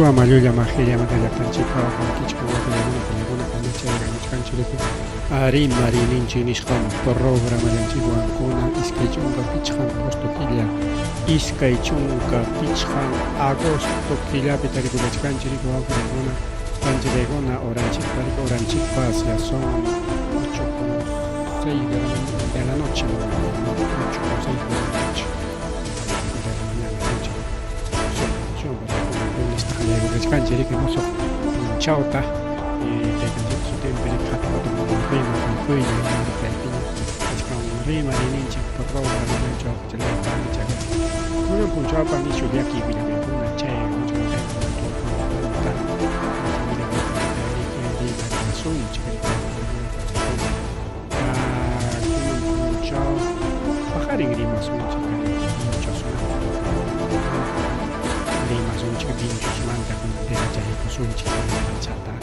Qhichwa llulla maqillamanta llaqtanchikpa wakinkichik wawqillakuna payakuna kamachaykamuchkanchik rimariyninchik nisqan programallanchikwan kunan 25 agosto killa 25 agosto killapi tarikulachkanchik wawqillakuna panchillaykuna horanchikpa horanchikpas ya son 8:06 de la noche, 8:06 de la noche de la mañana. Lunesta qallaykuchkanchik riki musuq punchawta taytanchikpa sutinpi riki hatun hatun rima haykuylla kaypiña kachkan rimariyninchik programallachu wawqichallaypa kunan punchawpa nishu llaki willakuykuna chay muchkan riki rimarisunchik kunan punchaw paqarin rimasunchik kay vinchosmanta, rimasunchik vinchosmanta kunan yachaykusunchik pachata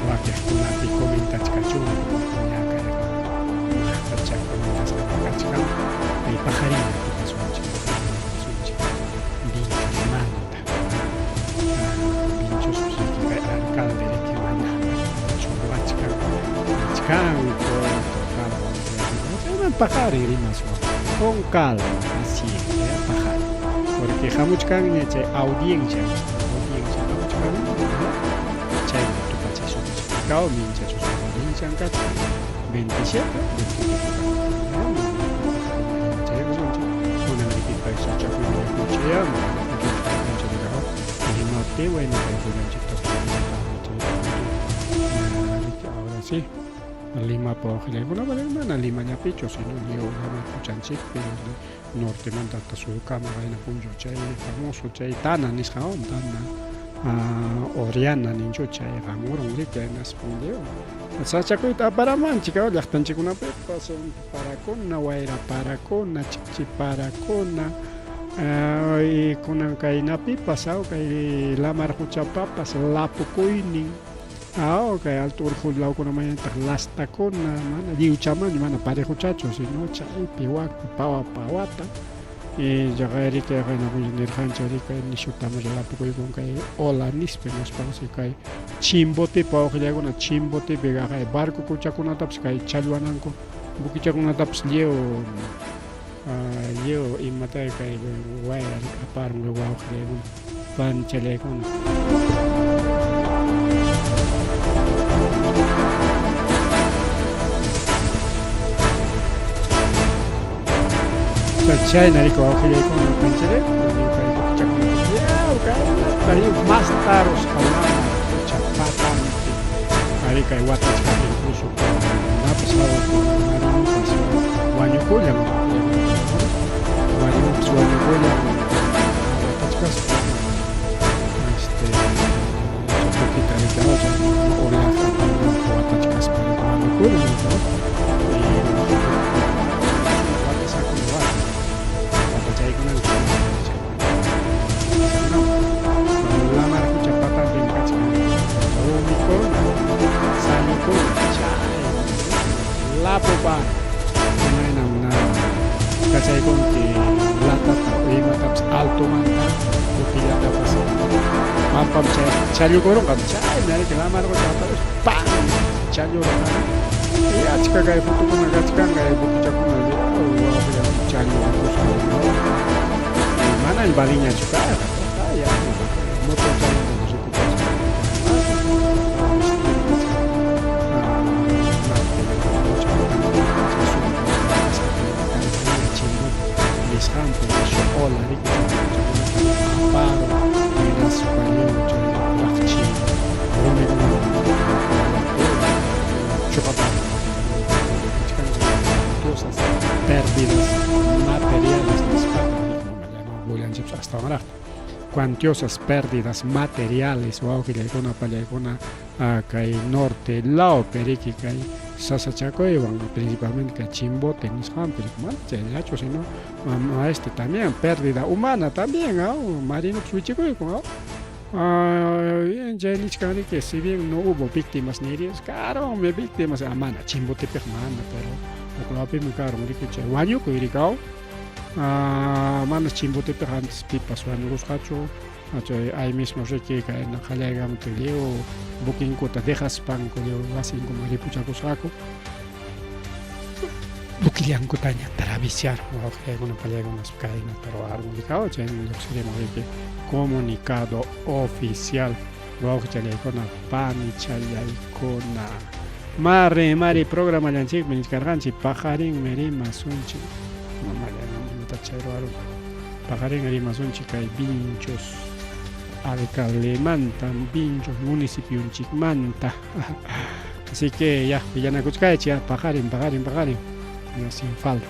wakiqkunapi comentachkachunku ña kayqa maqtacha comentasqa kachkan kay paqarin tupasunchik paqarin rimasunchik vinchosmanta. Vinchos kay alcalde riki mana chuwachkan nichkanku total chayman paqarin rimaswan con calma paciencia paqarin porque hamuchkanña chay audiencia audiencia hamuchkan chayman tupachisunchik ikaw minchachus audiencian kachkan 27 28 chaykusunchik kunan riki kay sachakuy willakuy Limate, bueno, ahora sí. Limapa waqllaykuna mana Limallapichu, sino lliw lamar quchanchikpi nortemanta hasta surkama qayna punchaw chay famoso chay Tana nisqan Tana Oriana ninchu chay hamurun riki hinaspa lliw sachakuyta aparamanchik llaqtanchikkunapipas parakuna wayra parakuna chikchi parakuna kunan kaynapipas kay lamar quchapapas lapukuynin kay alto urqu lawkunamanñataq lastakuna mana lliwchamanchu mana parejochachu sino chaypi wakpi pawa pawata riki qayna nirqanchik riki nishutam lapukuykun kay ola nispa hinaspapas kay Chimbotepa wawqillaykuna Chimbotepi kay barco quchakunatapas kay challwananku buquichakunatapas lliw lliw imata kay wayra aparun wawqillaykuna panchallaykuna. Chayna riki wawqillaykuna panchallaykuna lliw kay buquichakunatapas lliw kaynata lliw mastarusqa lamar qucha patanpi ari kay watachkaq incluso napas marinupas wañukullan marinupas wañukullan watachkaspa este buquita riki oleaje apamunanku watachkaspa wañukullan watasakuna wata watachaykunanku lamar qucha patanpim kachkan rumikuna sallukuna chay lapupa imaynam na kachaykunki latata o imatapas altomanta botellatapas pampam chay challukurunqam chayna riki lamar qucha aparuspa pam challurqa y achka kay fotokuna kachkan kay botichakuna challukusqa mana valiñachu karqa total motor challanta rikuchaspa nisqanpi ola riki aparun hinaspa lliw chay raqchi rumikuna chuqaparun cuantiosas pérdidas materiales nispaqa bullanchikpas astawanraqta cuantiosas pérdidas materiales wawqillaykuna pallaykuna kay norte lawpi riki kay sasachakuywan principalmente kay Chimbote nisqanpi mana chayllachu sino este también pérdida humana también marinopas wichikuykun chay nichkan riki si bien no hubo víctimas ni heridos karunmi víctimas mana Chimbotepiqa mana pero huk lawpimi karun riki chay wañukuy rikaw manas Chimbotepiqa antes pipas wañukusqachu. Chay ahí mismo riki kayna qallaykamuptin lliw buquinkuta dejaspanku lliw wasinkuman ripuchakusqaku. Buquillankutaña travisiaron wawqillaykuna pallaykunas kaynata ruwarun rikaw chaymi lluqsirimun riki comunicado oficial wawqichallaykuna panichallaykuna. Mari mari programallanchikmi nichkarqanchik paqarinmi rimasunchik. Mamalla imata chay ruwarun. Paqarin rimasunchik kay Vinchos alcaldemanta, Vinchos municipionchikmanta. Así que ya, willanakuchkaychik ya, paqarin, paqarin, paqarin. Ya sin falta.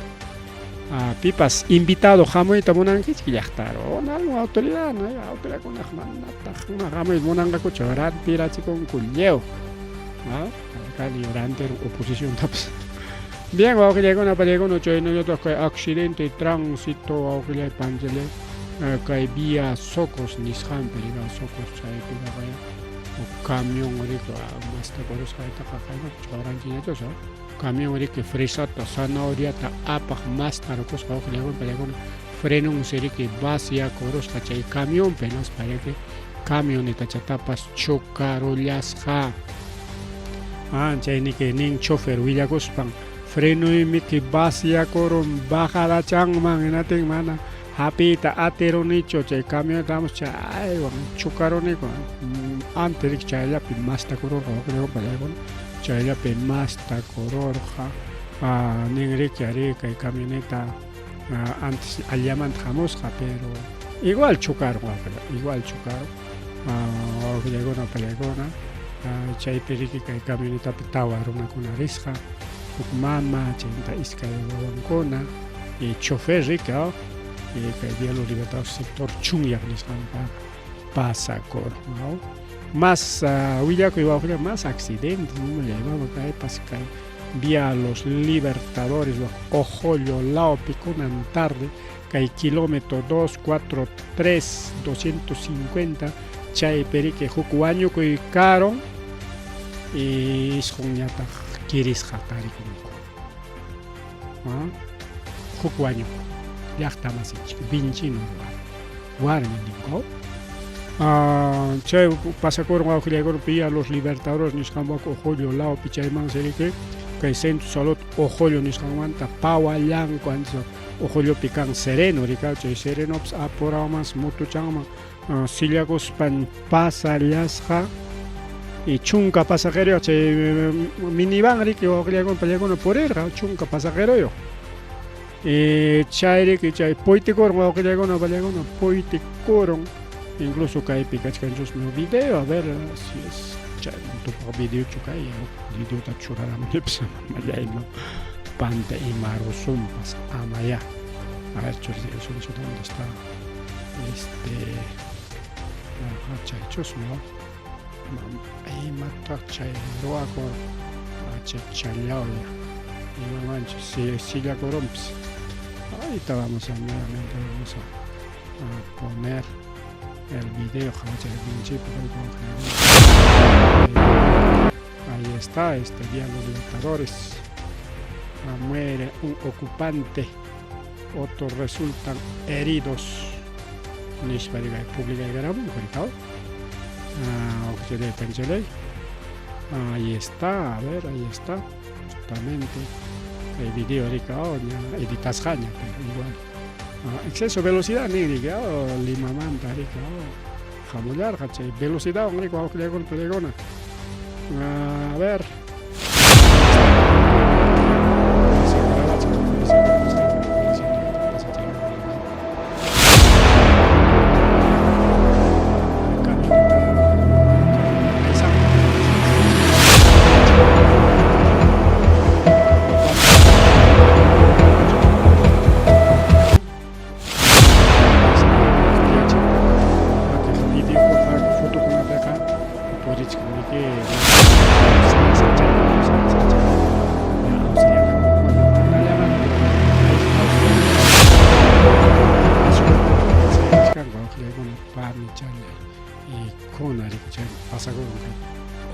Ah, pipas invitado hamuyta munankichik llaqtaro, algún autoridad, no, autoridadkunaq manataq hamuyta munanqakuchu, rantirachikunku lliw. Ah, alcalde rantero oposiciontapas. Bien, wawqillaykuna, pallaykuna, chaynallataq kay accidente de tránsito, wawqillay, panchallay, kay vía Socos nisqanpi, rika Socos chaypi kaqaya, camión rika mastakurusqaytaqa qaynapas chawranchikñachus, camión riki fresata, zanahoriata apaq mastarukusqa wawqillaykuna, pallaykuna, frenonsi riki vaciakurusqa chay camionpi, hinaspa riki camionetachatapas chocarullasqa. Ah, chayniki nin chofer willakuspan frenoymiki vaciakurun bajadachanman hinatin mana hapiyta atirunichu chay camioneta vamos chaywan chocaruniku antes riki chayllapi mastakururqa wawqillaykuna chayllapi mastakururqa ah, nin riki ari kay camioneta antes allamanta hamusqa pero igual chocaron wawqilla igual chocaron wawqillaykuna pallaykuna chaypi riki kay camionetapi tawa runakuna risqa huk mama chaymanta iskay wawankuna y chofer riki y kay Vía Los Libertadores sector Chunyaq nisqanpa pasakurun más willakuy wawqilla más accidentes mama kaypas kay Vía Los Libertadores Ojollo lawpi kunan tarde kay kilómetro 2, 4, 3, 250 chaypi riki huk wañukuy karon isqunñataq kirisqa tarikunku. Huk wañukuy llaqta masinchik vinchino warmi ninku. Chay pasakurun wawqillaykuna Vía Los Libertadores nisqan Ojollo lawpi chaymansi riki kay Centro Salud Ojollo nisqanmanta pawallanku antes Ojollopi kan sereno rika chay serenopas apurawmansi motuchanman sillakuspan pasallasqa y chunka pasajeroyuq chay minivan riki wawqillaykuna pallaykuna purirqa chunka pasajeroyuq y chay riki chay puytikurun wawqillaykuna pallaykuna puytikurun incluso kaypi kachkanchusmi video a ver si es chay tupaq videochu kay videota churaramunipas mamallayman panta imarusumpas amaya a ver churayusunchik dónde está este chaychusmi imataq chay ruwakun chachallawya imamanchus sillakurunpas ahorita vamos a nuevamente vamos a poner el video ahí está este día los libertadores muere un ocupante otros resultan heridos nispa publicaykaramun ahí está a ver ahí está justamente el video ña editasqaña pero igual exceso velocidad nin riki Limamanta riki hamullarqa chay velocidadwan riki wawqillaykuna palaykuna a ver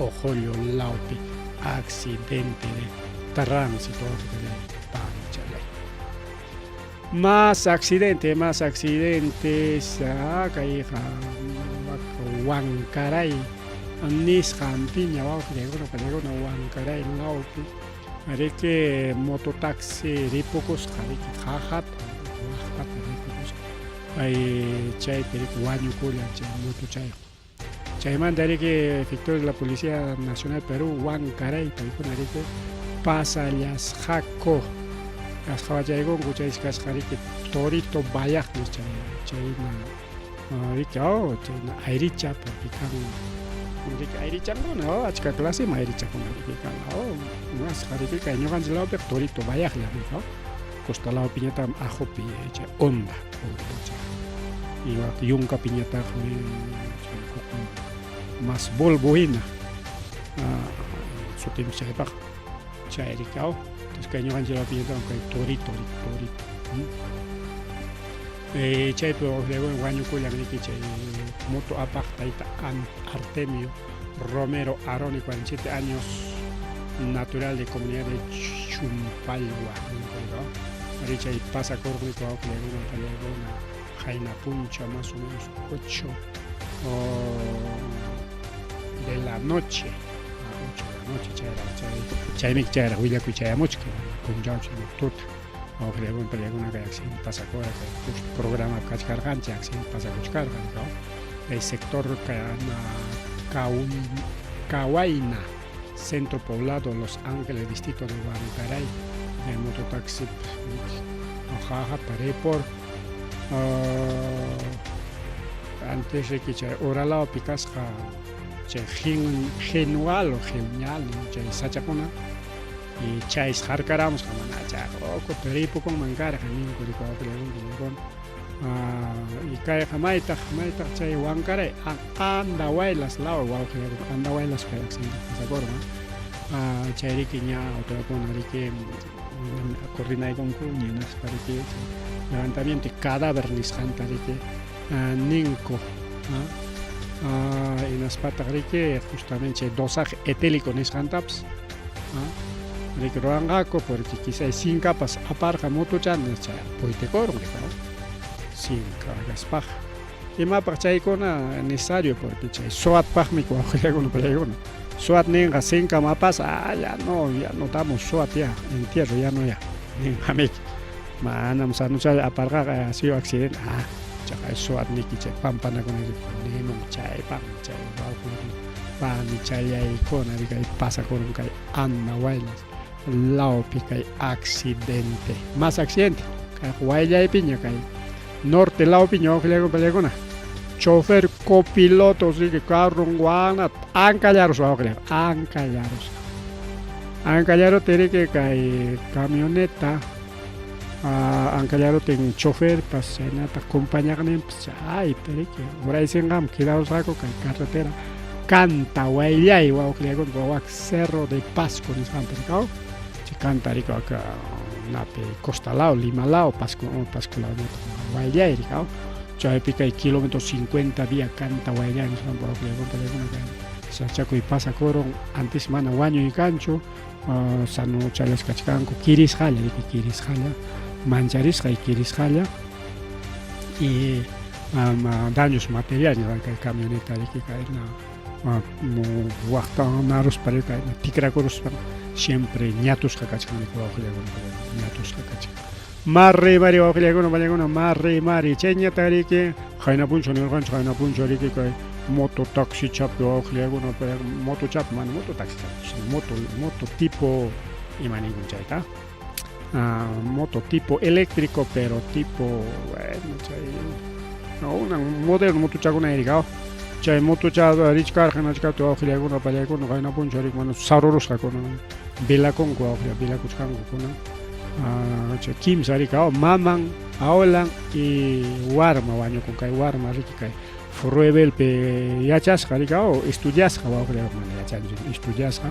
Ojollo lawpi accidente de tránsito panichalay. Más accidente, más accidentes. Ah, kayqa Wankaray nisqanpiña wawqillaykuna pallaykuna Wankaray lawpi riki mototaxi ripukusqa riki qaqata waqtata ripukusqa ay chaypi riki wañukullan chay motochayqa. Chaymanta riki efectores de la Policía Nacional Perú Wankaray paykuna riki pasallasqaku asqawachaykunku chaysi kasqa riki Torito Bayaqmi chay chayna riki oh chayna ayricha porque kan riki ayrichankuna oh achka claseman ayrichakuna riki kan oh asqa riki kay ñuqanchik lawpiqa Torito Bayaqlla riki oh costa lawpiñataqmi Ajopi chay Honda Honda chay igual yunkapiñataqmi chay huk mas Volvo hina sutinpas chaypaq chay riki aw entonces kay ñuqanchik lawpiñataqmi kay Torito riki Torito chaypi wañukullan riki chay moto apaq tayta Artemio Romero Aroni 47 años natural de comunidad de Chumpalwa arí chay pasakurqaniku wawqillaykuna pallaykuna qayna punchaw más o menos 8 de la noche 8 de la noche chayraq chay chaymi chayraq willakuy chayamuchkan punchawchu tuta wawqillaykuna pallaykuna kay accidente pasakura kay justo programapi kachkarqanchik accidente pasakuchkarqa kay sector Cahuayna centro poblado Los Ángeles distrito de Huancaray de mototaxi jajata ripur antes riki chay uralawpi kasqa chay genual o genial chay sachakuna y chays harkaramusqa mana chayqa ukupi ripukunman karqa ninku riki wawqillaykuna y kayqa maytaq maytaq chay Huancaray Andahuaylas law wawqillaykuna Andahuaylas kay accidente pasakurqa chay riki ña autoridadkuna riki coordinaykunku hinaspa riki levantamiento cadáver nisqanta riki ninku hinaspataq riki justamente chay dosaje etílico nisqantapas riki ruwanqaku porque quizá sinkapas aparqa motocha chay puytikurun sinka kaspaq imapaq chaykuna necesario porque chay SOATpaqmi wawqillaykuna pallaykuna SOAT ninqa sinkam apasa ah ya no ya no damos SOAT ya entierro ya no ya ninqamiki manam sanuchalla aparqaqa ha sido accidente ah chaqay SOAT niki chay pampanakunayki nimun chaypaqmi chay wawqillaykuna panichallaykuna kay pasakurun kay Andahuaylas lawpi kay accidente más accidente kayqa wayllaypiña kay norte lawpiña wawqillaykuna pallaykuna chofer copiloto riki carron wana ankallarusqa wawqillaykuna ankallarusqa ankallarutin riki kay camioneta ankallarutin choferpas chaynataq compañaqninpas chaypi riki uraysinqam quedarusqaku kay carretera Canta wayllay wawqillaykuna wak Cerro de Pasco nisqanpi rikaw chay Canta rikaw napi Costa law Lima law Pasco Pasco law wayllay rikaw chaypi kay kilómetro 50 vía Canta wayllay nisqanpi wawqillaykuna pallaykuna kay sachakuy pasakurun antes mana wañuy kanchu sanuchallas kachkanku kirisqalla riki kirisqalla mancharisqa y kirisqalla y daños materiales kay camioneta riki kayna waqtanaruspa kayna tikrakuruspa siempre ñatusqa kachkan riki wawqillaykuna ñatusqa kachkan marri mari wawqillaykuna pallaykuna marri mari chayñata riki qayna punchaw nirqanchik qayna punchaw riki kay moto taxi chapi wawqillaykuna moto chapi mana moto taxi chapi moto moto tipo ima ninkun chayta moto tipo eléctrico pero tipo bueno chay una moderno motochakuna rikaw chay motocha richkarqa nachkaptin wawqillaykuna pallaykuna qayna punchaw riki mana sarurusqa kunan velakunku wawqilla velakuchkanku kunan chay kimsa rikaw maman abuelan y warma wañukun kay warma riki kay Fruebelpi yachasqa rikaw estudiasqa wawqilla mana yachanchu estudiasqa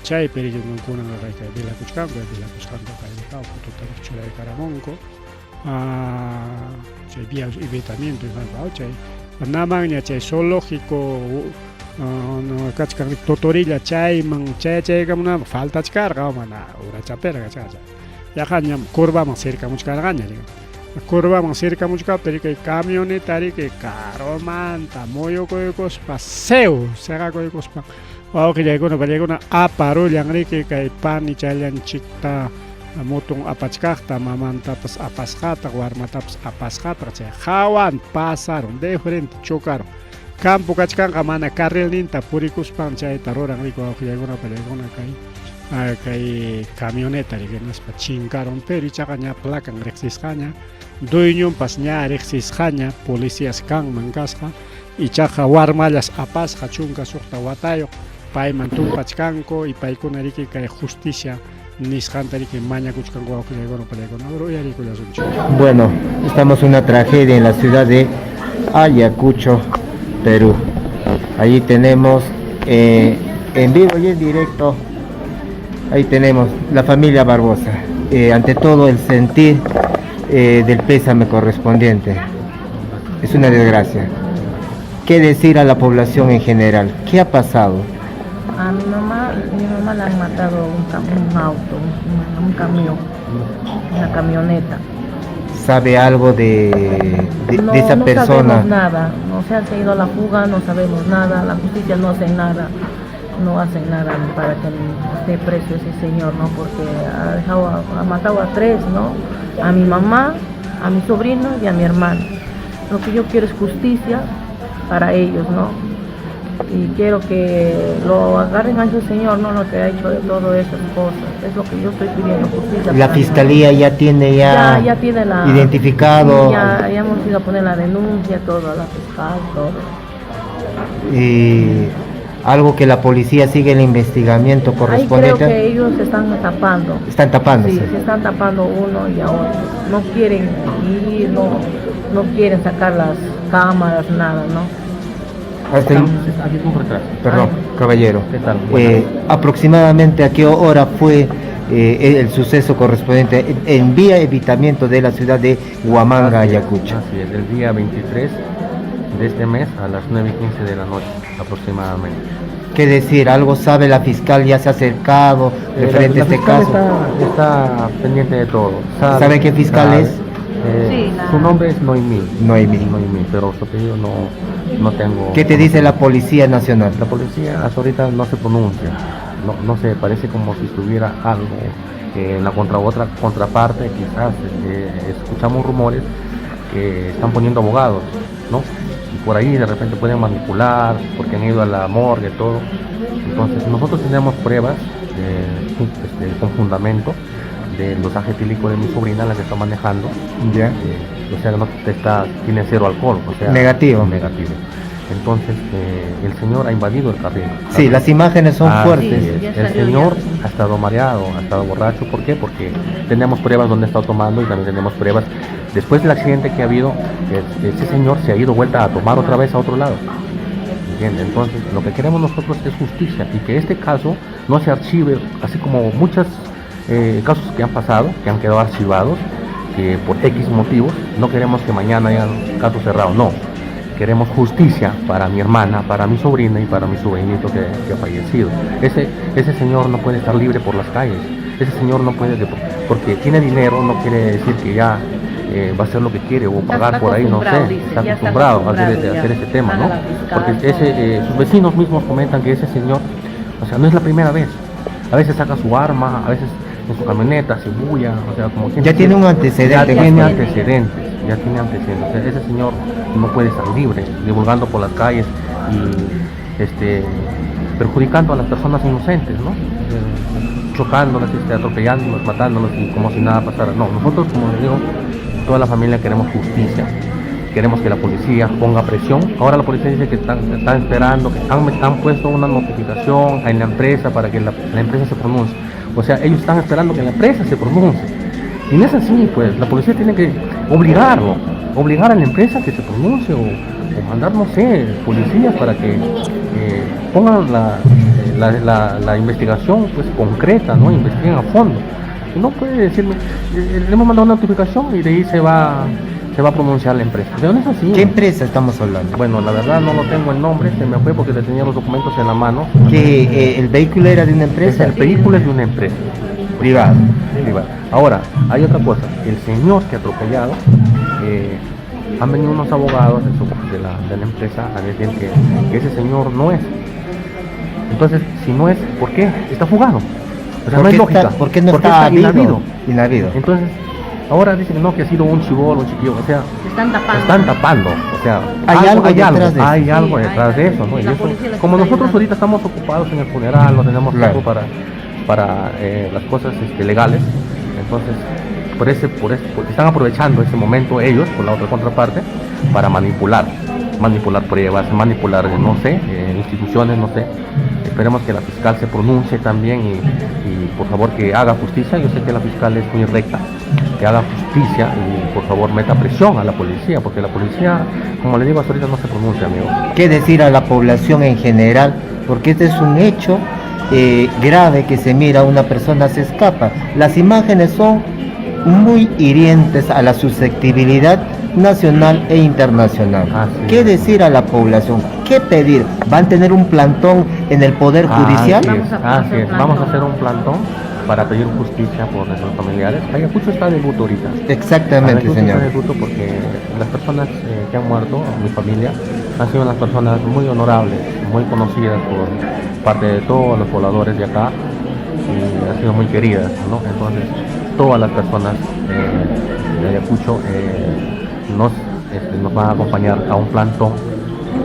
chaypi riki kunanqa kay kay velakuchkanku velakusqanku kay rikaw fotota churaykaramunku chay vía evitamiento chay namanña chay zoológico kachkan Totorilla chayman chayachaykamunanpaq faltachkarqa mana urachapirqa kachkarqa yaqa ñam curvaman cercamuchkarqaña. Curvaman sirkamuchkaptin riki camioneta riki karumanta muyukuykuspa sew seqakuykuspa wawqillaykuna pallaykuna aparullan riki kay panichallanchikta mutun apachkaqta mamantapas apasqataq warmatapas apasqataq chay hawan pasarun de frente chocarun campo kachkanqa mana carrilninta purikuspan chayta ruran riki wawqillaykuna pallaykuna kay kay camioneta riki nispa chinkarun pero ichaqa ña placan riqsisqaña dueñonpas ña riqsisqaña policías kanman kasqa ichaqa warmallas apasqa 16 watayuq payman tumpachkanku y paykuna riki kay justicia nisqanta riki mañakuchkanku wawqillaykuna pallaykuna uyariykullasunchik. Bueno, estamos en una tragedia en la ciudad de Ayacucho, Perú. Allí tenemos en vivo y en directo, ahí tenemos la familia Barbosa. Ante todo el sentir del pésame correspondiente. Es una desgracia. ¿Qué decir a la población en general? ¿Qué ha pasado? A mi mamá la han matado un auto, un camión, una camioneta. ¿Sabe algo de No, esa no persona? sabemos nada, no se ha ido a la fuga, no sabemos nada, la justicia no hace nada, no hace nada para que esté preso ese señor, ¿no? Porque ha dejado, ha matado a 3, ¿no? A mi mamá, a mi sobrino y a mi hermano. Lo que yo quiero es justicia para ellos, ¿no? Y quiero que lo agarren a ese señor, ¿no? Lo que ha hecho de todas esas cosas. Es lo que yo estoy pidiendo, justicia. La para mí. fiscalía ya tiene ya Ya, ya tiene la identificado. Sí, ya hemos ido a poner la denuncia, todo, a la fiscal, todo. Y algo que la policía sigue el investigamiento Ahí creo correspondiente. que ellos se están tapando. Están tapándose. Sí, se están tapando uno y a otro. No quieren ir, no quieren sacar las cámaras, nada, ¿no? Hasta el Aquí es un retraso. Perdón, Ay. caballero. ¿Qué tal? Aproximadamente a qué hora fue el suceso correspondiente en vía evitamiento de la ciudad de Huamanga, Así es, Ayacucho. Así es, el día 23 de este mes a las 9:15 de la noche aproximadamente. ¿Qué decir? ¿Algo sabe la fiscal? ¿Ya se ha acercado referente La a este fiscal caso? Está pendiente de todo. ¿Sabe qué fiscal es? Sí, la Su nombre es Noemí. Noemí. Noemí, pero su apellido no tengo. ¿Qué te dice la Policía Nacional? La policía hasta ahorita no se pronuncia. No, no sé, parece como si estuviera algo en la otra contraparte, quizás escuchamos rumores que están poniendo abogados, ¿no? Y por ahí de repente pueden manipular, porque han ido a la morgue, todo. Entonces nosotros tenemos pruebas con fundamento del dosaje etílico de mi sobrina, la que está manejando. O sea, no está, tiene cero alcohol, o sea, Negativo. Negativo. Entonces, el señor ha invadido el carril. Sí, las imágenes son Así fuertes. es. Sí, ya El salió señor ya. ha estado mareado, ha estado borracho. ¿Por qué? Porque tenemos pruebas donde ha estado tomando y también tenemos pruebas. Después del accidente que ha habido, ese señor se ha ido vuelta a tomar otra vez a otro lado. ¿Entiende? Entonces, lo que queremos nosotros es justicia y que este caso no se archive, así como muchos casos que han pasado, que han quedado archivados, que por X motivos, no queremos que mañana haya un caso cerrado, no. Queremos justicia para mi hermana, para mi sobrina y para mi sobrinito que ha fallecido. Ese señor no puede estar libre por las calles. Ese señor no puede, porque tiene dinero, no quiere decir que ya va a hacer lo que quiere o Ya pagar está por ahí, no sé. acostumbrado, dice, Está ya está acostumbrado a acostumbrado, hacer ya. ese tema, ¿no? Paga la fiscal, Porque todo. sus vecinos mismos comentan que ese señor, no es la primera vez. A veces saca su arma, a veces en su camioneta se bulla, o sea, como quien Ya dice, tiene un antecedente. Ya tiene Ya tiene. antecedentes, ya tiene antecedentes. Ese señor no puede estar libre, divulgando por las calles y perjudicando a las personas inocentes, ¿no? Chocándolas, atropellándolas, matándolas y como si nada pasara. No, nosotros, como les digo, toda la familia queremos justicia. Queremos que la policía ponga presión. Ahora la policía dice que están esperando, que han puesto una notificación en la empresa para que la empresa se pronuncie. Ellos están esperando que la empresa se pronuncie. Y no es así, pues, la policía tiene que obligar a la empresa que se pronuncie o mandar, no sé, policías para que pongan la investigación, pues, concreta, ¿no? Investiguen a fondo. Y no puede decirme, le hemos mandado una notificación y de ahí se va a pronunciar la empresa. ¿De dónde es así? ¿Qué empresa estamos hablando? Bueno, la verdad no lo tengo el nombre, se me fue porque le tenía los documentos en la mano. ¿Que el vehículo era de una empresa? El vehículo es de una empresa. Privado. Privado. Ahora, hay otra cosa. El señor que ha atropellado, han venido unos abogados de la empresa a decir que ese señor no es. Entonces, si no es, ¿por qué? Está fugado. O sea, no ¿Por hay qué lógica. ¿Por qué no ¿Por qué está está inhabido? Inhabido. Entonces, ahora dicen que no, que ha sido un chibolo, un chiquillo. O sea, Están tapando. están tapando. O sea, Hay algo detrás de eso. hay algo Sí, hay detrás de algo. eso, ¿no? Y Y la eso, policía les como está nosotros ayudando. ahorita estamos ocupados en el funeral, no tenemos Claro. tiempo para las cosas legales, entonces porque están aprovechando ese momento ellos, por la otra contraparte, para manipular pruebas, manipular, no sé, instituciones, no sé. Esperemos que la fiscal se pronuncie también y por favor que haga justicia. Yo sé que la fiscal es muy recta, que haga justicia y por favor meta presión a la policía, porque la policía, como le digo, hasta ahorita no se pronuncia, amigo. ¿Qué decir a la población en general? Porque este es un hecho grave que se mira, una persona se escapa. Las imágenes son muy hirientes a la susceptibilidad nacional e internacional. Así ¿Qué es. decir a la población? ¿Qué pedir? ¿Van a tener un plantón en el Poder Judicial? Así Vamos es, a hacer así un es. Vamos a plantón. hacer un plantón para pedir justicia por nuestros familiares. Ayacucho está de luto ahorita. Exactamente, Ayacucho señor. está de luto porque las personas que han muerto, mi familia, han sido unas personas muy honorables, muy conocidas por parte de todos los pobladores de acá y han sido muy queridas, ¿no? Entonces, todas las personas de Ayacucho nos van a acompañar a un plantón.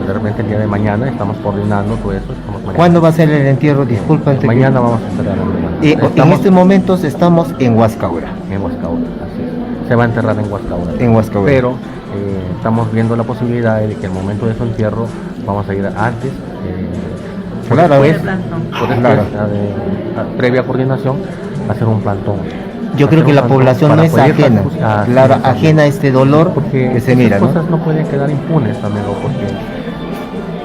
De repente el día de mañana estamos coordinando todo eso. Estamos mañana. ¿Cuándo va a ser el entierro? Disculpa, antes que Mañana vamos a enterrar el hermano. En Estamos estos momentos estamos en Huascaura. En Huascaura, así es. Se va a enterrar en Huascaura. En Huascaura. Pero estamos viendo la posibilidad de que el momento de su entierro vamos a ir antes, por después, El plantón. por después, previa coordinación, hacer un plantón. Yo creo Hacer que un la plantón población para no es poder ajena, claro, sí, ajena a este dolor porque que se esas mira, ¿no? cosas no pueden quedar impunes, amigo, porque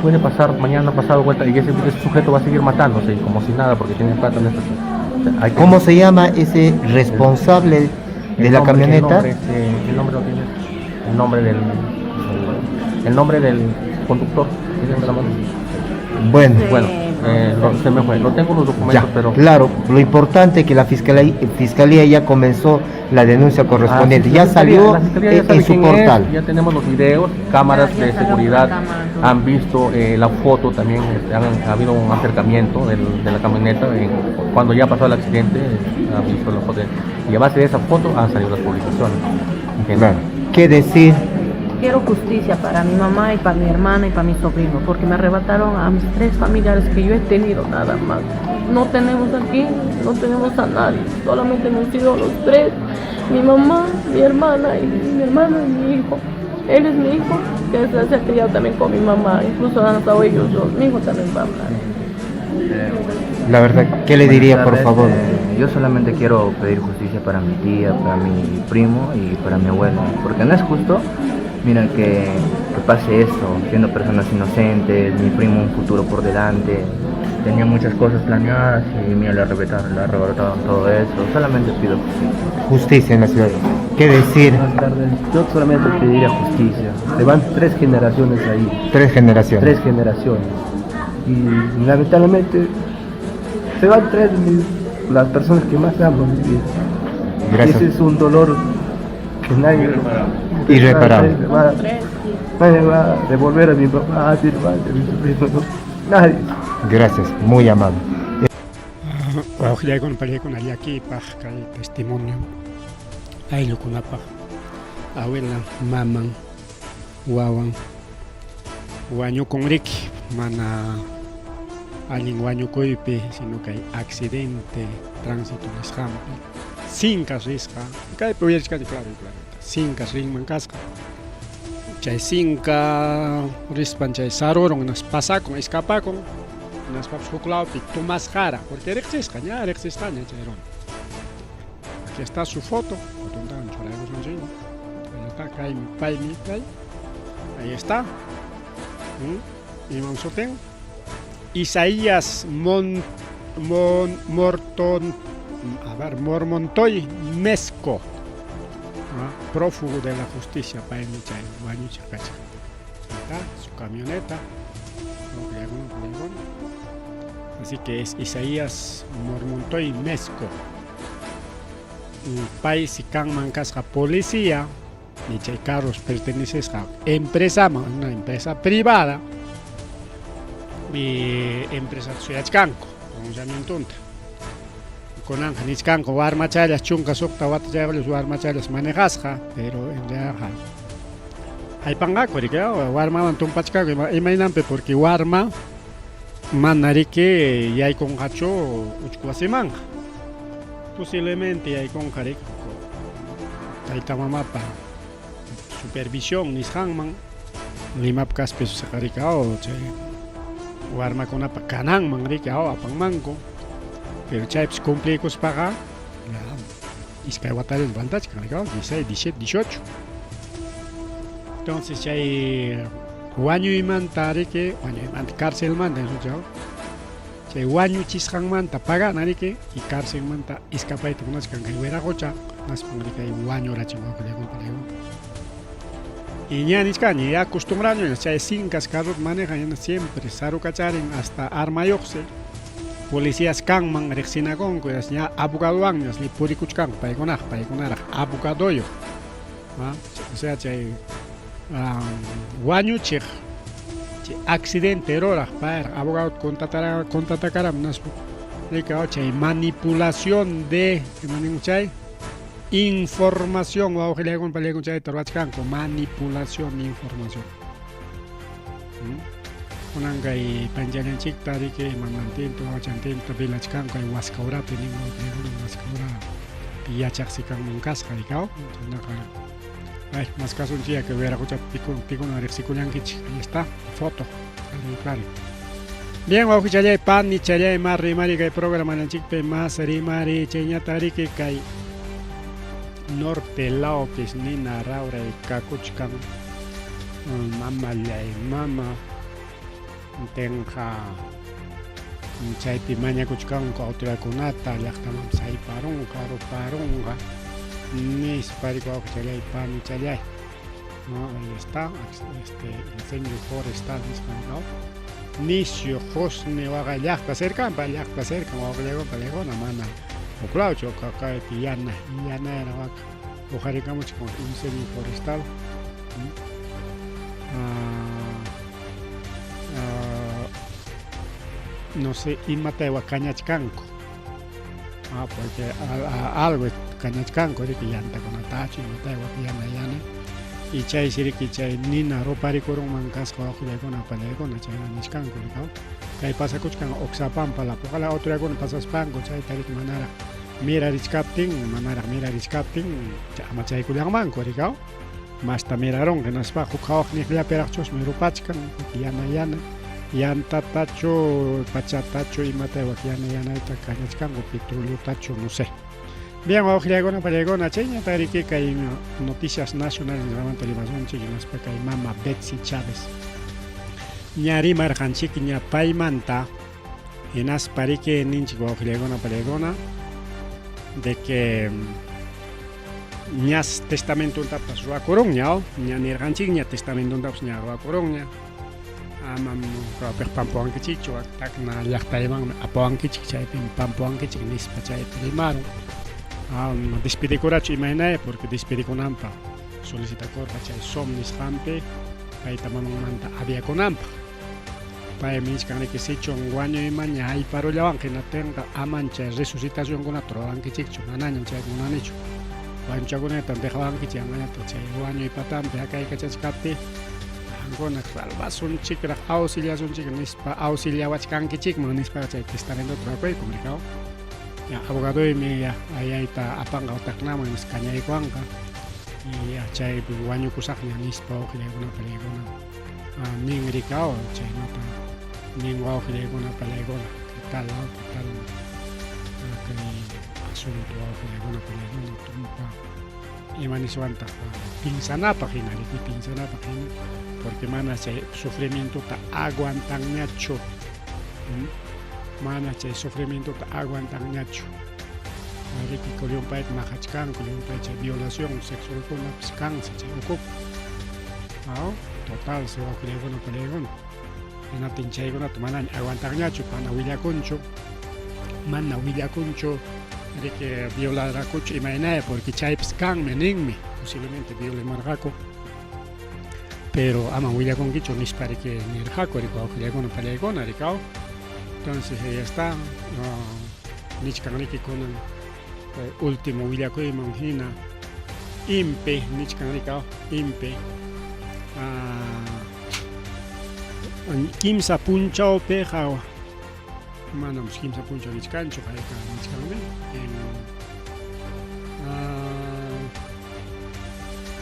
puede pasar mañana, pasado, vuelta, y ese sujeto va a seguir matándose y como si nada, porque tiene plata en esta o sea, hay que ¿Cómo se llama ese responsable de El la nombre, camioneta? El nombre, el nombre lo tienes, el nombre del, el, el nombre del conductor. ¿Tienes la mano? Bueno. Sí. Bueno, no, se me fue. No tengo los documentos, Ya, pero claro, lo importante es que la fiscalía ya comenzó la denuncia correspondiente, Ah, sí, ya la fiscalía, salió la fiscalía ya sabe en su quién es, portal. ya tenemos los videos, cámaras Ya, ya de salió seguridad por cámara, todo. han visto la foto también, ha habido un acercamiento de la camioneta, cuando ya pasó el accidente, han visto la foto, y a base de esa foto han salido las publicaciones. ¿Entiendes? Claro. ¿Qué decir? Quiero justicia para mi mamá y para mi hermana y para mi sobrino, porque me arrebataron a mis 3 familiares que yo he tenido nada más. No tenemos aquí, no tenemos a nadie, solamente hemos sido los 3, mi mamá, mi hermana y mi hermano y mi hijo. Él es mi hijo, que se ha criado también con mi mamá, incluso han estado ellos dos, mi hijo también va a hablar. La verdad, ¿qué le diría, Buenas por tardes, favor? Yo solamente quiero pedir justicia para mi tía, para mi primo y para mi abuelo, porque no es justo, mira, que pase esto, siendo personas inocentes, mi primo un futuro por delante, tenía muchas cosas planeadas y mira, le arrebataron todo eso. Solamente pido justicia. Justicia en la ciudad. ¿Qué decir? Buenas tardes. Yo solamente pediría justicia. Se van 3 generaciones ahí. 3 generaciones. 3 generaciones. Y lamentablemente se van 3 de las personas que más amo en mi vida. Gracias. Ese es un dolor que nadie Irreparable. Nadie va a devolver a mi papá, a mi hermano, a mi sobrino, no. Nadie. Gracias, muy amable. Wawqillaykunapaq, pariykuna llakiypaq kay testimonio ayllukunapaq, abuela, maman, wawan wañukunriki, mana allin wañukuypi, sino kay accidente tránsito nisqanpi, sincas risqa, kaypi uyarichkani claro, claro, sincas rinman kasqa, chay sinca rispan chay sarurun, nas pasakun, escapakun, hinaspapas huk lawpi tumasqara, porque riqsisqa, ña riqsisqaña chay runa. Aquí está su foto, fotontawan churaykusman chayna. Ahí está, kaymi, paymi, kay. Ahí está. Imam sutin. Isaías Mon, Mon, Morton, a ver, Mormontoy Mesco, ¿no? Prófugo de la justicia, paymi chay, wañucha kacha. Ahí está, su camioneta. Así que es Isaías Mormontoy Mesco. Paysi kanman kasqa policía y chay carros pertenecesqa empresaman, una empresa privada y empresa suyachkanku pronunciamientonta. Kunanqa nichkanku warmachallas 16 watachayuqllas warmachallas manejasqa, pero en realidad aypanqaku riki warmawan tumpachkanku imaynanpi porque warma mana riki yaykunqachu uchku wasimanqa. Posiblemente yaykunqa riki tayta mamapa supervisión nisqanman Limap kaspi susiqa riki chay warmakunapa kananman riki apanmanku. Pero chaypis cumpliykuspaqa iskay watallan faltachkan riki 16, 17, 18. Entonces chay wañuymanta riki, wañuymanta carcelmanta chay wañuchisqanmanta pagana riki y carcelmanta escapayta munachkan kay wiraqocha hinaspan riki kay wañurachin wawqillaykunpa. Y ña nichkani, ya acostumbrado chay cincas carros manejan siempre sarukacharin hasta armayuqsi policías kanman riqsinakunku ña abogadowan ni purikuchkanku paykunaq paykunaraq abogadoyuq. O sea chay wañuchiq chay accidente ruraq payraq abogado contratakaram naspa chay manipulación de ima chay información wawqillaykuna pallaykuna chayta ruwachkanku manipulación de información. Kunan kay panchallanchikta riki mamantinta wawachantinta velachkanku kay Huascaurapi nin wawqillaykuna Huascaurapi yachaqsi kanman kasqa rikaw chaynaqa ay mas kasunchik kay wiraqochapi pikuna riqsikullankichik. Ahí está foto claro, claro. Bien, wawqichallay panichallay mas rimari kay programanchikpi mas rimari chayñata riki kay norte lawpis nina rawray kakuchkan mamallay mama tenqa chaypi mañakuchkanku autoridadkunata llaqtamanpas hayparunqa ruparunqa nispa riki wawqichallay panichallay. No, ahí está, este incendio forestal nisqa ¿no? Nisyu qusni waqa llaqta cercan, pa llaqta cercan wawqillaykuna pallaykuna mana huklawchu kaypi yana yanayana waka uqarikamuchkan incendio forestal. No sé imata wa kañachkanku. Porque algo kañachkanku riki llantakunatachu imata wa yana yana. Y chaysi riki chay nina ruparikurunman kasqa wawqillaykuna pallaykuna chayna nichkanku rikaw. Kay pasakuchkan Oxapampa la ojalá autoridadkuna pasaspanku chayta riki manaraq mirarichkaptin manaraq mirarichkaptin amachaykullanmanku rikaw. Masta mirarunqa hinaspa huk hawaqniqllapiraqchusmi rupachkan yana yana yantatachu pachatachu imata wak yana yanayta kañachkanku petroleotachu no sé. Bien, wawqillaykuna pallaykuna chayñata riki kay noticias nacionales nisqamanta rimasunchik hinaspa kay mama Betsy Chávez ña rimarqanchik ña paymanta hinaspa riki ninchik wawqillaykuna pallaykuna de que ñas testamentontapas ruwakurunña ña nirqanchikña testamentontapas ña ruwakurunña amam piq pampuwankichikchu Tacna llaqtaymanmi apawankichik chaypim pampuwankichik nispa chayta rimarun. Despidikurachu imaynaya porque despedikunanpaq solicitakurqa chay SOM nisqanpi tayta mamanmanta aviakunanpaq. Paymi nichkan riki sichun wañuymanña hayparullawanqa hinaptinqa aman chay resucitacionkunata ruwankichikchu manañam chayta munanichu. Wañuchakunata dejawankichik amañataq chay wañuy patanpi hakaykachachkaptiy qankuna salvasunchikraq auxiliasunchik nispa auxiliawachkankichikman nispa chay testamentota ruwakuyku rikaw. Ya abogadoymi ya ayayta apanqa Tacnaman nispa kañaykuwanqa y ya chaypi wañukusaqña nispa wawqillaykuna pallaykuna nin rikaw chaynata nin wawqillaykuna pallaykuna. ¿Qué tal? ¿Qué tal kay asunto wawqillaykuna pallaykuna tumpa ima niswantaq pinsanapaq hina riki pinsanapaq hina porque mana chay sufrimientota aguantanñachu mana chay sufrimientota aguantanñachu riki llumpayta maqachkanku llumpay chay violación sexualkunapas kansi chay ukupi total si wawqillaykuna pallaykuna hinaptin chaykunata manaña aguantanñachu mana willakunchu Riki violarqakuchu imaynaya porque chaypis kanmi ninmi posiblemente violamarqaku pero aman willakunkichu nispa riki nirqaku riki wawqillaykuna pallaykuna riki aw entonces ya está nichkan riki kunan último willakuyman hina impe nichkan riki aw impe kimsa punchawpiqa manam kimsa punchaw nichkanchu payqa nichkanmi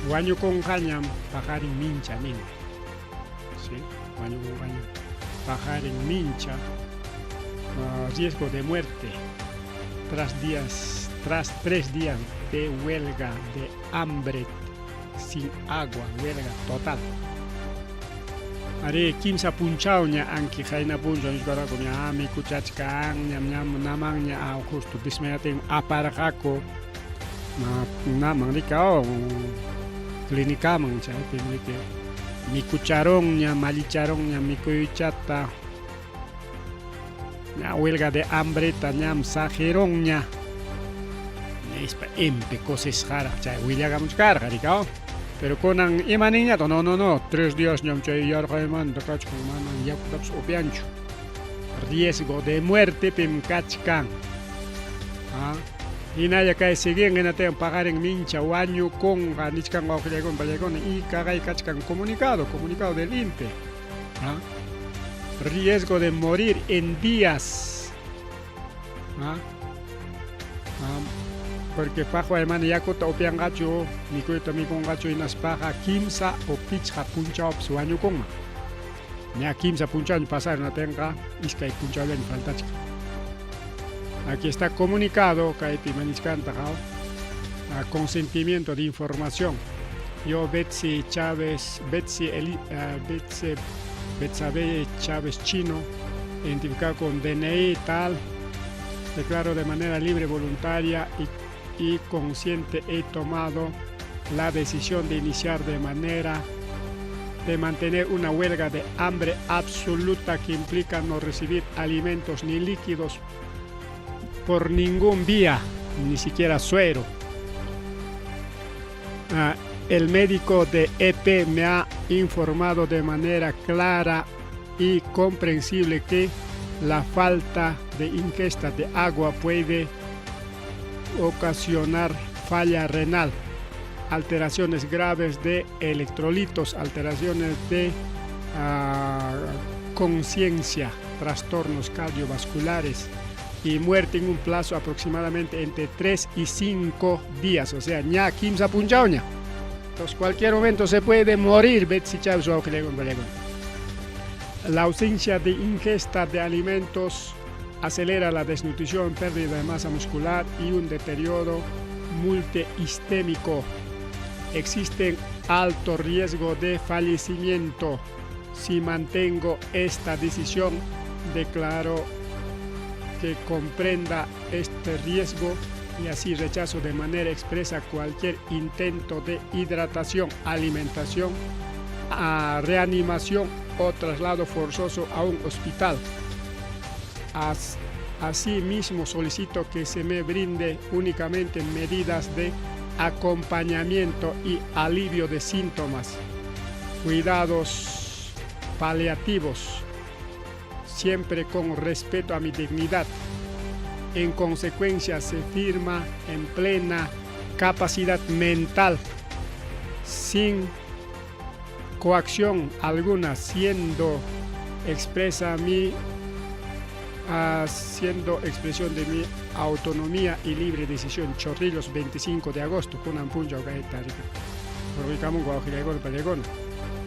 wañukunqañam paqarin mincha nin sí wañukunqañam paqarin mincha riesgo de muerte tras días tras tres días de huelga de hambre sin agua huelga total Ari kimsa punchawña anki qayna punchaw nisparqaku ña mikuchachkan ñam ñam namanña justo desmayatin aparqaku naman rikaw clínicaman chaypim riki mikucharunña mallicharunña mikuychata ña huelga de hambreta ñam saqirunña nispa impi kusisqaraq chay willakamuchkarqa rikaw pero kunan ima ninñataq no no no tres días ñam chay yarqaymanta kachkan manan yakutapas upyanchu riesgo de muerte pim kachkan ah hinalla kay siguen hinatayan paqarin mincha wañukunqa nichkan wawqillaykuna pallaykuna y kaqay kachkan comunicado comunicado del INPE ¿ah? riesgo de morir en días ¿ah? ¿Ah? porque paqway mana yakuta upyanqachu mikuyta mikunqachu hinaspaqa kimsa o pichqa punchawpas wañukunman ña kimsa punchawña pasarinatinqa iskay punchawllaña faltachkan aquí está comunicado kaypi manichkanta consentimiento de información yo Betsy Chávez Betsy Eli, Betsy Betsabe Chávez Chino identificado con DNI tal declaro de manera libre voluntaria y consciente he tomado la decisión de iniciar de manera de mantener una huelga de hambre absoluta que implica no recibir alimentos ni líquidos por ningún vía, ni siquiera suero. El médico de EP me ha informado de manera clara y comprensible que la falta de ingesta de agua puede ocasionar falla renal, alteraciones graves de electrolitos, alteraciones de conciencia, trastornos cardiovasculares y muerte en un plazo aproximadamente entre 3 y 5 días, o sea, ña kimsa punchawña. Entonces, cualquier momento se puede morir, Betsy Chávez. La ausencia de ingesta de alimentos acelera la desnutrición, pérdida de masa muscular y un deterioro multisistémico. Existe alto riesgo de fallecimiento. Si mantengo esta decisión, declaro que comprenda este riesgo y así rechazo de manera expresa cualquier intento de hidratación, alimentación, a reanimación o traslado forzoso a un hospital. Asimismo, solicito que se me brinde únicamente medidas de acompañamiento y alivio de síntomas, cuidados paliativos, siempre con respeto a mi dignidad. En consecuencia, se firma en plena capacidad mental, sin coacción alguna, siendo expresa mi haciendo expresión de mi autonomía y libre decisión. Chorrillos, 25 de agosto, kunan punchaw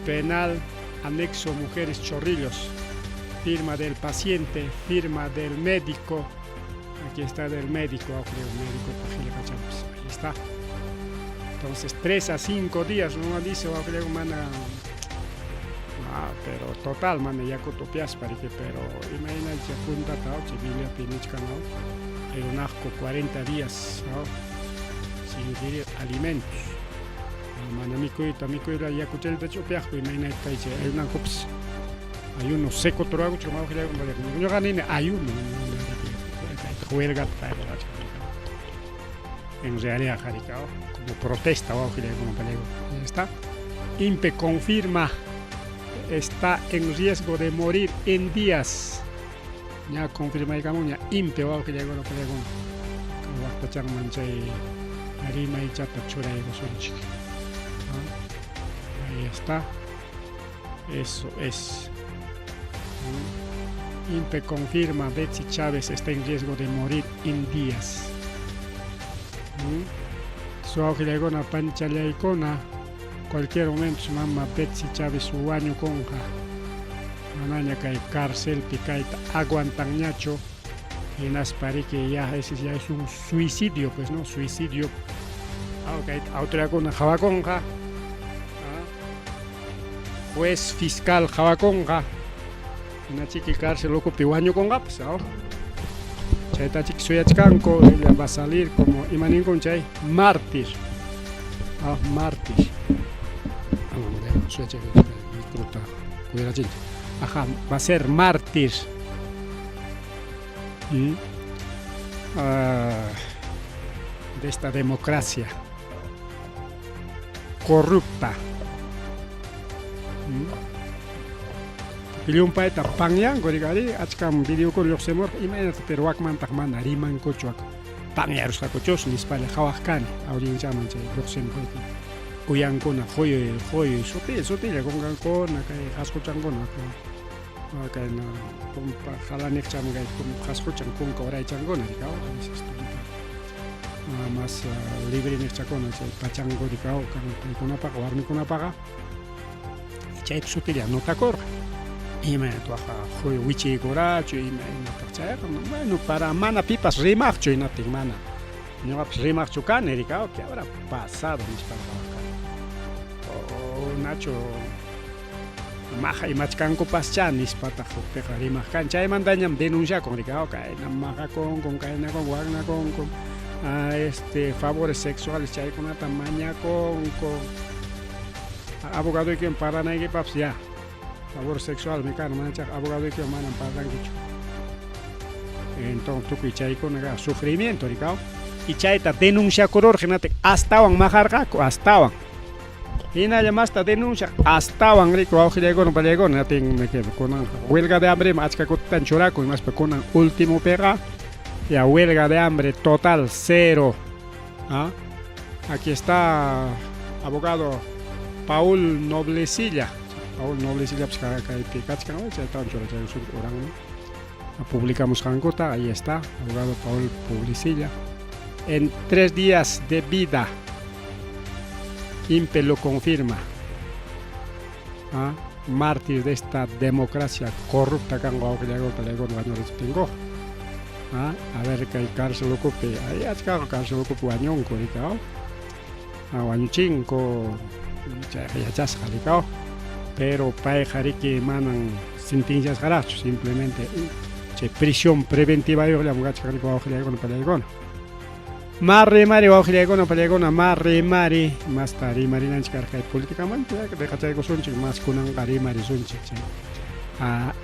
Penal anexo Mujeres Chorrillos. Firma del paciente, firma del médico. Aquí está del médico, creo, médico, ahí está. Entonces, 3 a 5 días, no dice, mana, pero total, mana, yakuta upiaspa, pero imagínate, puntata, Bibliapi nichkan, ayunaqku 40 días, ¿no? Sin ingerir alimentos. Mana mikuyta, mikuyta yakuchallatachu upiaqku, imaynata chay ayunankupas ayuno seco ñuqa nini ayuno, huelgata. En realidad, jaricao, como protesta, Ahí está. INPE confirma está en riesgo de morir en días. Ya confirma ña INPE wawqillaykuna pallaykuna. Waqtachanman chay rimaychata churaykusunchik. Ahí está. Eso es. INPE confirma Betsy Chávez está en riesgo de morir en días. Su wawqillaykuna panchallaykuna cualquier momento su mamá Betsy Chávez wañukunqa. Manaña kay carcelpi kayta aguantanñachu. Hinaspa riki ya ese ya es un suicidio, pues no, suicidio. Kay autoridadkuna qhawakunqa. Juez fiscal qhawakunqa. Hinachiki cárcel ukupi wañukunqapas, Chaytachiki suyachkanku, ella va a salir como imaninkun chay mártir. Mártir. Ajá, va a ser mártir. De esta democracia corrupta. Llumpayta panyanku rikari achkam videokuna lluqsimurqa imaynata pero wakmantaq mana rimankuchu panyarusqakuchus nispalla qhawaq kani audienciaman chay lluqsimuq uyankuna quyuy quyuy sutilla sutilla kunkankuna kay qhasquchankuna kayna tumpa qalaniqchaman kay qhasquchan kunka uraychankuna rikaw a veces tumpa más libre niqchakuna chay pachanku rikaw kan paykunapaqa warmikunapaqa chayta sutilla notakurqa imaynataq wichiykurachu imaynataq chayqa bueno para mana pipas rimaqchu hinaptin mana ñuqapas rimaqchu kani rikaw ¿qué habrá pasado nispa o nacho maqa imachkankupaschá nispataq hukpiqa rimaq kani chaymantañam denunciakun rikaw kayna maqakunkun kaynakun waknakunkun favores sexuales chaykunata mañakunku abogadoykiwan parlanaykipaqpas ya favor sexualmi kan mana chayqa abogadoykiwan manam parlankichu entonces tukuy chaykuna sufrimiento rikaw y chayta denunciakururqa hinaptin astawan maqarqaku astawan hinalla masta denuncia astawan riku wawqillaykuna pallaykuna hinaptin kunanqa huelga de hambre achka kutitan churakun hinaspa kunan ultimopiqa ya huelga de hambre total cero. Aquí está abogado Paul Noblecilla. Paul Noblecilla pues kaypi kachkan chaytawan churachaykusunchik uranman. Publicamos qankuta, ahí está, abogado Paul Publicilla. En 3 días de vida, INPE lo confirma. Mártir de esta democracia corrupta kanqa wawqillaykuna A ver kay cárcel ukupi, ahí achkaqa cárcel ukupi wañunku rikaw. Wañuchinku chayqa yachasqa rikaw. Pero payqa riki manan sentenciasqaraqchu, simplemente chay prisión preventiva yuqllam kachkan riki wawqillaykuna pallaykuna. Ma rimari wawqillaykuna pallaykuna, ma rimari, masta rimarinanchik karqa kay políticamanta deqachaykusunchik, mas kunanqa rimarisunchik chay.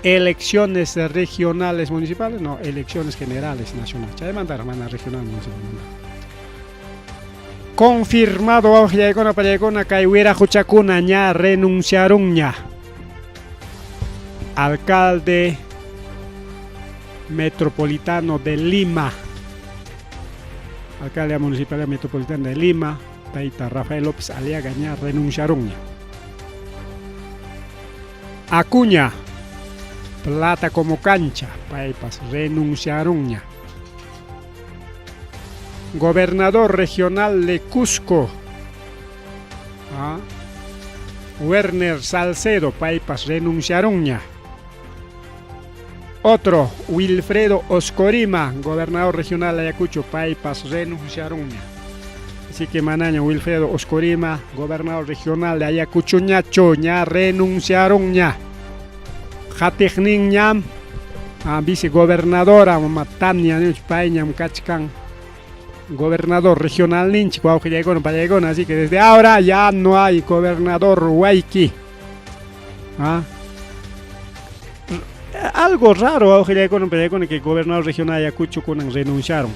Elecciones regionales municipales, no, elecciones generales nacionales. Chaymantaraq mana regional municipal. Confirmado wawqillaykuna pallaykuna kay wiraquchakuna ña renunciarunña. Alcalde metropolitano de Lima, alcalde de la Municipalidad Metropolitana de Lima, Taita Rafael López Aliaga ña renunciarunña. Acuña, plata como cancha, paypas renunciarunña. Gobernador regional de Cusco, Werner Salcedo, paypas renunciarunña. Otro, Wilfredo Oscorima, gobernador regional de Ayacucho, paypas renunciarunña. Así que manaña Wilfredo Oscorima, gobernador regional de Ayacucho, ñacho, ña renunciarunña. Qatiqninñam, vicegobernadora, mama Tania, payñam kachkan, gobernador regional ninchik, wawqillaykuna pallaykuna, así que desde ahora ya no hay gobernador Huayqui. Algo raro, wawqillaykuna pallaykuna, que gobernador regional de Ayacucho kunan renunciaron.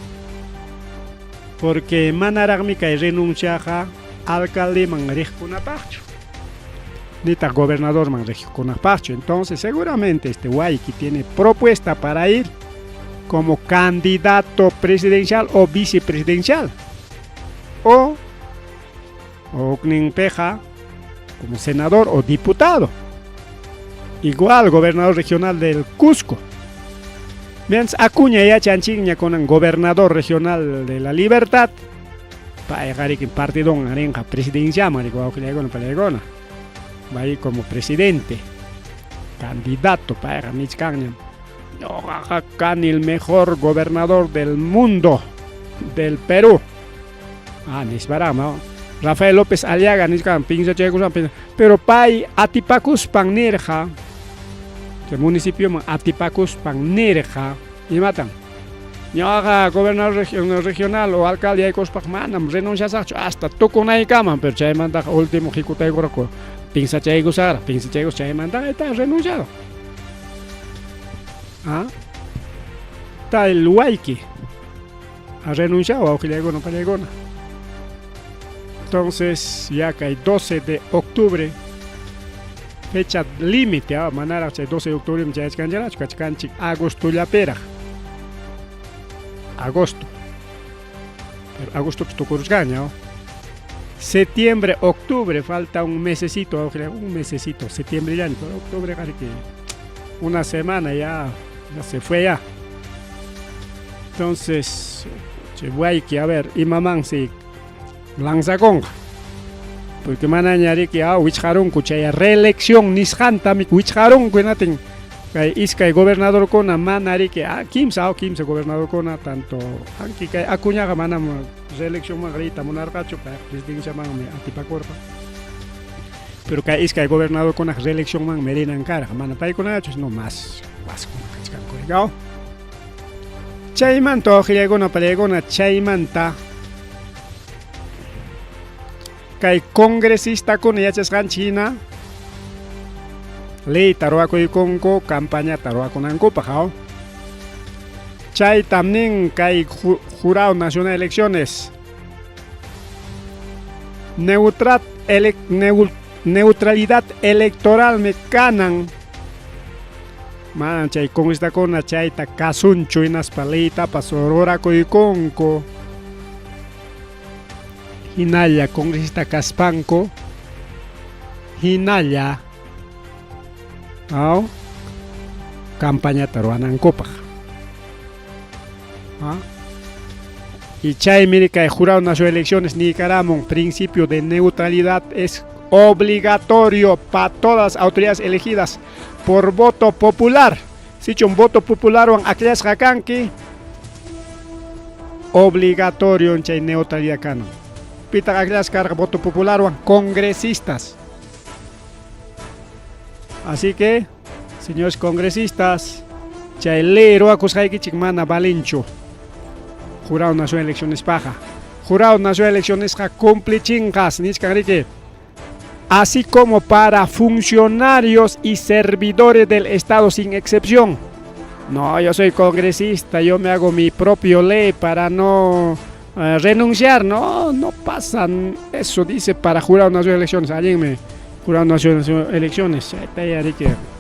Porque manaraqmi kay renunciaqa alcaldeman riqkunapaqchu, nitaq gobernadorman riqkunapaqchu. Entonces, seguramente este Huayqui tiene propuesta para ir como candidato presidencial o vicepresidencial. O hukninpiqa como senador o diputado. Igual gobernador regional del Cusco. Mientras Acuña yachanchikña kunan gobernador regional de la Libertad. Payqa riki partidon rinqa presidenciaman riki wawqillaykuna palaykuna. Va a ir como presidente. Candidato payqa nichkanñam. Ñuqaqa kani el mejor gobernador del mundo, del Perú. Ah, nisparaqmi. Rafael López Aliaga nichkan pinsachaykuspan, pero pay atipakuspan nirqa, chay municipioman atipakuspan nirqa, imatan? Ñuqaqa gobernador regional o alcalde yaykuspaq manam renunciasaqchu hasta tukunaykaman, pero chaymantaqa último hikutaykurqaku pinsachaykusaqraq, pinsachaykus chaymantaqa está renunciado. Ah, está el Huayqui. Ha renunciado wawqillaykuna pallaykuna. Entonces, ya kay 12 de octubre, fecha límite, ah, manaraq chay 12 de octubre chayachkanchikñachu, kachkanchik agostollapiraq. Agosto. Pero agosto tukuruchkanña. Septiembre, octubre, falta un mesecito, un mesecito, septiembre ya, pero octubre, que una semana ya, ya se fue ya. Entonces, que a ver, imamansi lanzakunqa. Porque manaña riki ah, wichqarunku chay reelección nisqantami wichqarunku hinatin kay iskay gobernadorkuna mana riki ah, kimsa ah, kimsa gobernadorkuna tanto anki kay Acuñaqa manam reeleccionman riyta munarqachu presidenciamanmi atipakurqa. Pero kay iskay gobernadorkunaq reeleccionmanmi rinan karqa mana paykunachu sino más waskuna kachkanku rikaw. Chaymanta wawqillaykuna pallaykuna chaymanta kay congresistakuna yachasqanchik hina leyta ruwakuykunku campañata ruwakunankupaq aw. Chaytam nin kay Jurado Nacional de Elecciones. Neutral, ele, neutralidad electoral me kanan. Mana chay congresistakuna chayta kasunchu hinaspa leytapas rurakuykunku. Hinalla congresista kaspanku hinalla aw campañata ruwanankupaq. ¿Ah? Y chaymi kay Jurado Nacional de Elecciones niykaramun principio de neutralidad es obligatorio para todas las autoridades elegidas por voto popular. Sichu un voto popular wan akllasqa kanki obligatorio chay neutralidad kanan. Pitaq akllasqa karqa voto popular wan congresistas. Así que, señores congresistas, chay ley ruwakusqaykichik mana valinchu. Jurado Nacional de Elecciones paja. Jurado Nacional de Elecciones cumplichinqas, nichkan riki. Así como para funcionarios y servidores del Estado sin excepción. No, yo soy congresista, yo me hago mi propio ley para no renunciar. No, no pasan. Eso dice para Jurado Nacional de Elecciones. Alguien me Jurado Nacional de Elecciones.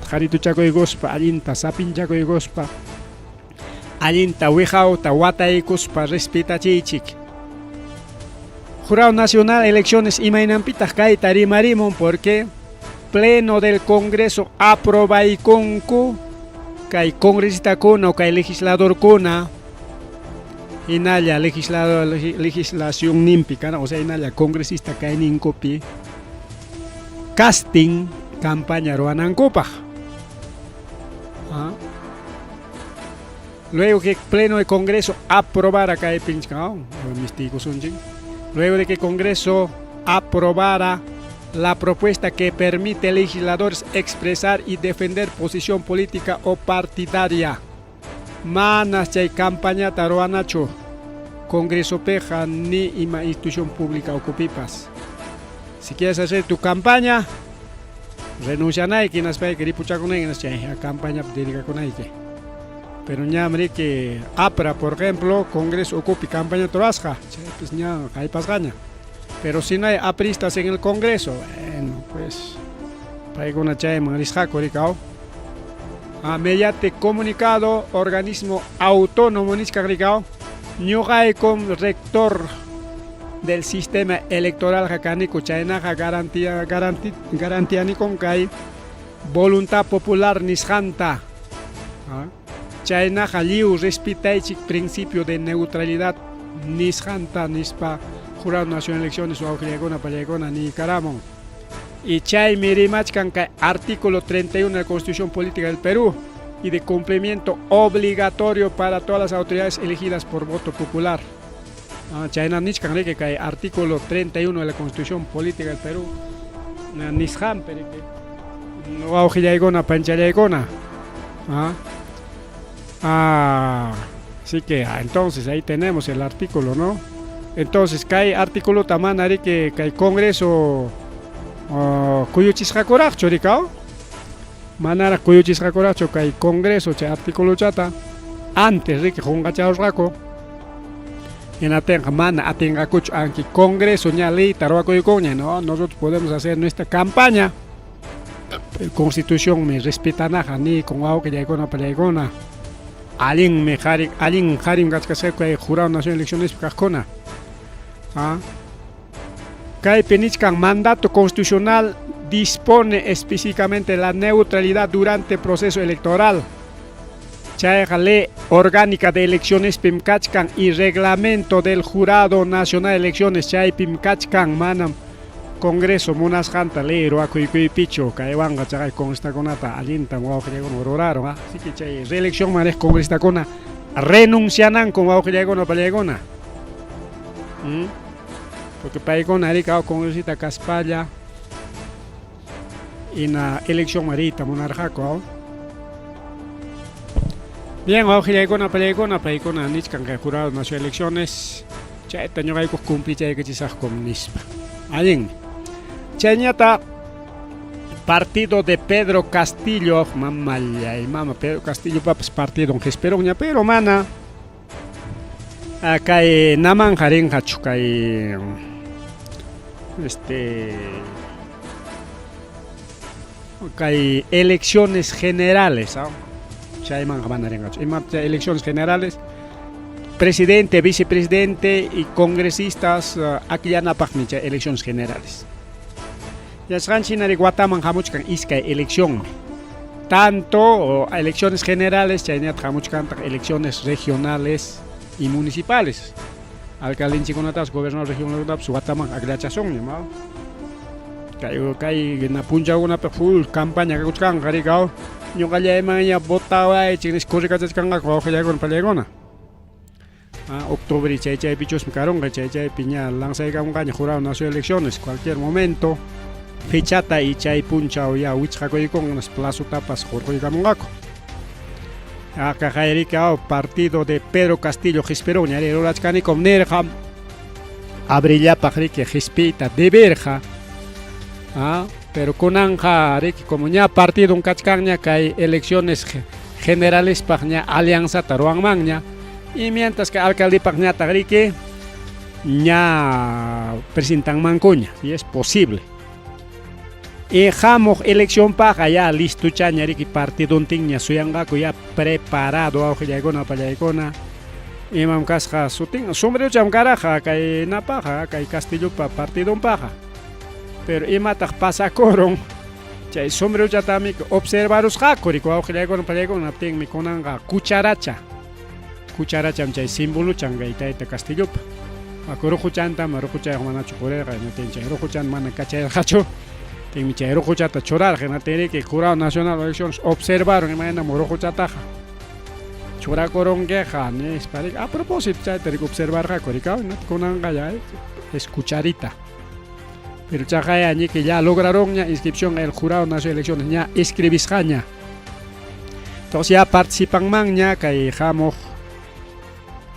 Qarituchakuykuspa, allinta sapinchakuykuspa, allinta wiqawta wataykuspa respetachiychik. Jurado Nacional Elecciones imaynanpitaq kayta rimarimun porque Pleno del Congreso aprobaykunku kay congresistakuna o kay legisladorkuna hinalla legislador legislación nimpi kana, o sea hinalla congresista kayninkupi casting campaña ruwanankupaq. ¿Ah? Luego que Pleno de Congreso aprobara kay luego de que Congreso aprobara la propuesta que permite a legisladores expresar y defender posición política o partidaria. Manas chay campañata ruwanachu Congresopiqa ni ima institución pública ukupipas. Si quieres hacer tu campaña, renuncianayki hinaspayki ripuchakunayki chay campañapi dedicakunayki. Pero ñam riki APRA, por ejemplo, Congreso ukupi campañata rurasqa, chaypis ña haypasqaña. Pero si no hay apristas en el Congreso, bueno, pues paykuna chayman risqaku riki aw. Ah, mediante comunicado, organismo autónomo nichkaq riki aw, ñuqaykum rector del sistema electoralqa kaniku, chaynaqa garantía, garanti, garantianikum kay voluntad popular nisqanta. Ah, chaynaqa lliw respetaychik principio de neutralidad nisqanta nispa Jurado Nacional de Elecciones wawqillaykuna pallaykuna niykaramun. Y chaymi rimachkan kay artículo 31 de la Constitución Política del Perú y de cumplimiento obligatorio para todas las autoridades elegidas por voto popular. Ah, chayna nichkan riki kay artículo 31 de la Constitución Política del Perú nisqanpi riki wawqillaykuna panchallaykuna. Ah, ah, así que ah, entonces ahí tenemos el artículo, ¿no? Entonces kay artículo mana riki kay Congreso kuyuchisqakuraqchu riki aw? Manaraq kuyuchisqakuraqchu kay Congreso chay artículochata antes riki qunqacharusqaku. Hinaptinqa mana atinqakuchu anki Congreso ña leyta ruwakuykunña, no, nosotros podemos hacer nuestra campaña. Pero Constitucionmi respetanaqa niykun wawqillaykuna pallaykuna. Allinmi qhari, allin qharim kachkasqaku kay Jurado Nacional de Eleccionespi kaqkuna. Ah. Kaypi nichkan mandato constitucional dispone específicamente la neutralidad durante proceso electoral. Chayqa ley orgánica de elecciones kachkan y reglamento del Jurado Nacional de Elecciones chaypim kachkan manam Congreso munasqanta ley ruwakuykuypichu kaywanqa chaqay congresistakuna allintam wawqillaykuna ruraron. Ah. Así que chay reelección man riq congresistakuna renunciananku wawqillaykuna pallaykuna. Porque paykuna rika congresista kaspalla ina elección mariyta munarqaku aw. Bien, wawqillaykuna pallaykuna paykuna nichkan kay Jurado Nacional de Elecciones chayta ñuqayku cumplichaykichisaqkum nispa. Allinmi. Chayñata partido de Pedro Castillo, mamallay mama Pedro Castillo papas partido qispiruqña, pero mana kay namanqa rinqachu kay este kay elecciones generales, ¿ah? Chaymanqa mana rinqachu. Ima chay elecciones generales presidente, vicepresidente y congresistas akllanapaqmi chay elecciones generales. Yachasqanchik hina wataman hamuchkan iskay eleccionmi. Tanto elecciones generales chaynataq hamuchkantaq elecciones regionales y municipales. Alcaldenchikkunatapas gobernador regionalkunatapas wataman aklachasunña, ma. Kay kay na punchawkunapi full campaña kakuchkanqa riki aw. Ñuqallaymanña votawaychik nispa corrikachachkanqaku wawqillaykuna pallaykuna. Ah, octubre chay chaypichusmi karunqa chay chaypi ña lanzaykamunqaña Jurado Nacional de Elecciones cualquier momento fechata y chay punchaw ya wichqakuykunqa plazotapas hurquykamunqaku. Aka riki aw partido de Pedro Castillo qispirunña ari rurachkanikum nirqa abrillapaq riki qispiyta deberqa. Ah, pero kunanqa riki como ña partidon kachkanña kay elecciones generalespaq ña alianzata ruwanmanña y mientras que alcaldepaq ñataq riki ña presentanmankuña, si es posible. Y hamuq eleccionpaqqa ya listochaña riki partidontinña suyanqaku ya preparado wawqillaykuna pallaykuna. Imam kasqa sutin sombrerocham karaqa kay napaqa kay Castillopa partidonpaqa. Pero imataq pasakurun chay sombrerochatami observarusqaku riki wawqillaykuna pallaykuna naptinmi kunanqa cucharacha. Cucharacham chay simboluchan kay tayta Castillopa. Aku ruquchantam ruquchayuq manachu purirqa hinatin chay ruquchan mana kachayarqachu. Tinmi chay ruquchata churarqa hinatin riki Jurado Nacional de Elecciones observaron imaynam ruquchataqa churakurunkiqa nispa riki a propósito chayta riki observarqaku riki kunanqa ya es cucharita. Pero chaqaya ñiki ya lograronña inscripción el Jurado Nacional de Elecciones ña inscribisqaña. Entonces ya participanmanña kay hamuq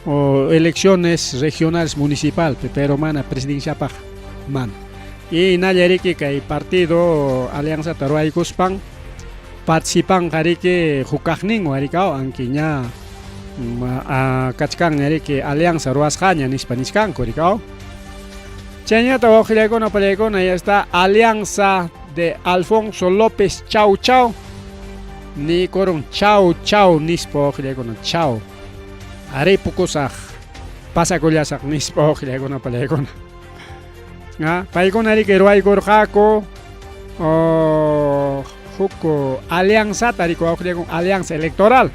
o elecciones regionales municipal pero mana presidenciapaq mana. Y hinalla riki kay partido alianzata ruwaykuspan Participanqa riki hukaqninwan riki aw anki ña kachkanña riki alianza ruwasqaña nispa nichkanku riki aw. Chayñata wawqillaykuna pallaykuna ya está alianza de Alfonso López Chau Chau niykurun chau chau nispa wawqillaykuna chau aripukusaq pasakullasaq nispa wawqillaykuna pallaykuna. Ah, paykuna riki ruwaykurqaku oh, huk alianzata riki wawqillaykuna alianza electoral.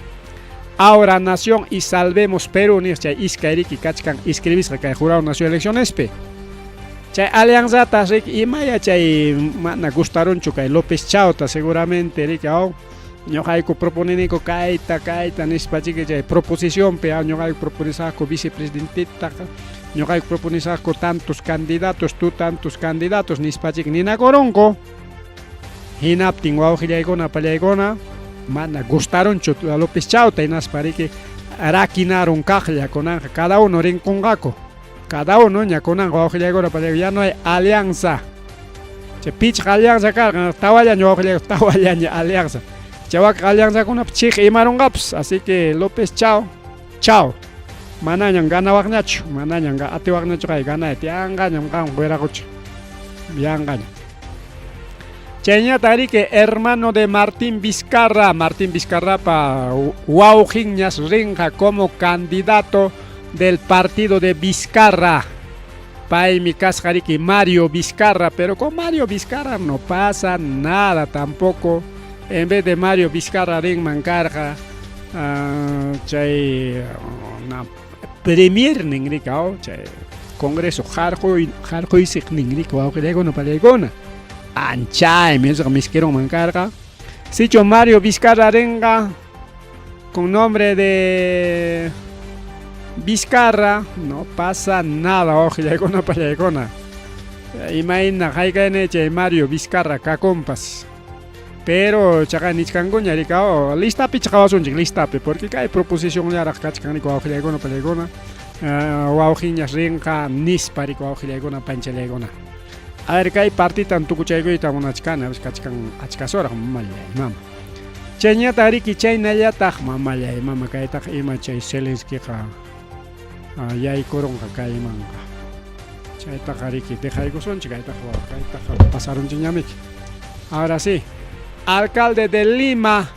Ahora Nación y Salvemos Perú niq chay iskay riki kachkan inscribisqa kay Jurado Nacional Eleccionespi. Chay alianzata riki imaya chay mana gustarunchu kay López Chauta seguramente riki aw ñuqayku proponeniku kayta kayta nispa chiki chay proposicionpi aw ñuqayku proponisaqku vicepresidentetaqa ñuqayku proponisaqku tantos candidatos tu tantos candidatos nispa chiki ninakurunku. Hinaptin wawqillaykuna pallaykuna mana gustarunchu López Chauta hinaspa riki rakinarun kaqlla kunanqa cada uno rinkunqaku. Cada uno ña kunanqa wawqillaykuna pallaykuna ya no hay alianza. Chay pichqa alianza karqan tawallaña wawqillaykuna tawallaña alianza. Chay wakqa alianzakunapas chiq imarunqapas. Así que López Chao, chao. Manañam ganawaqñachu, manañam atiwaqñachu kay ganayta. Yanqañam qam wiraqucha. Yanqañam. Chayñata riki hermano de Martín Vizcarra, Martín Vizcarrapa wawqinñas rinqa como candidato del partido de Vizcarra. Paymi kasqa riki Mario Vizcarra, pero con Mario Vizcarra no pasa nada tampoco. En vez de Mario Vizcarra rinman karqa chay na premier nin riki aw chay Congreso harquy harquysiq nin riki wawqillaykuna pallaykuna. Anchaymi esoqa miskirunman karqa. Sichu Mario Vizcarra rinqa con nombre de Vizcarra no pasa nada wawqillaykuna pallaykuna. Imayna haykayni chay Mario Vizcarra kakunpas. Pero chaqa nichkankuña riki aw listapi qhawasunchik listapi porque kay proposicionllaraq kachkan riki wawqillaykuna pallaykuna. Wawqiñas rinqa nispa riki wawqillaykuna panchallaykuna. A ver kay partitan tukuchaykuyta munachkani a ver kachkan achkasuraq mamallay mama. Chayñataq riki chaynallataq mamallay mama kaytaqa ima chay Zelenskyqa yaykurunqa kaymanqa. Chaytaqa riki dejaykusunchik kaytaqa kaytaqa pasarunchikñamiki. Ahora sí, alcalde de Lima.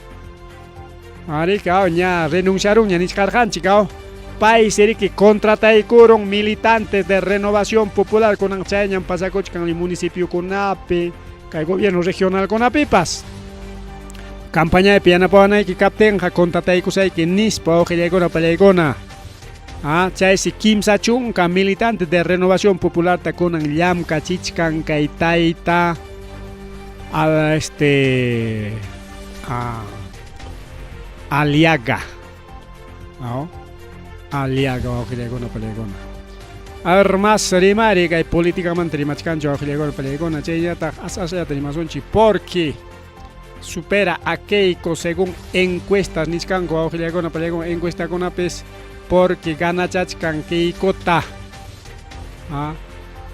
Ariki aw ña renunciarunña nichkarqanchik aw. Paysi riki contrataykurun militantes de Renovación Popular kunan chayñam pasakuchkan municipiokunapi, kay gobierno regionalkunapipas. Campañapi yanapawanayki kaptinqa contrataykusayki nispa wawqillaykuna pallaykuna. Ah, chaysi kimsa chunka militante de Renovación Popularta kunan llamkachichkan kay tayta a este a Aliaga. ¿No? Aliaga wawqillaykuna pallaykuna. A ver, más rimari kay políticamente rimachkanchu wawqillaykuna pallaykuna chayllataq as asllata rimasunchik porque supera a Keiko según encuestas nichkanku wawqillaykuna pallaykuna encuestakunapis porque ganachachkan Keikota. Ah,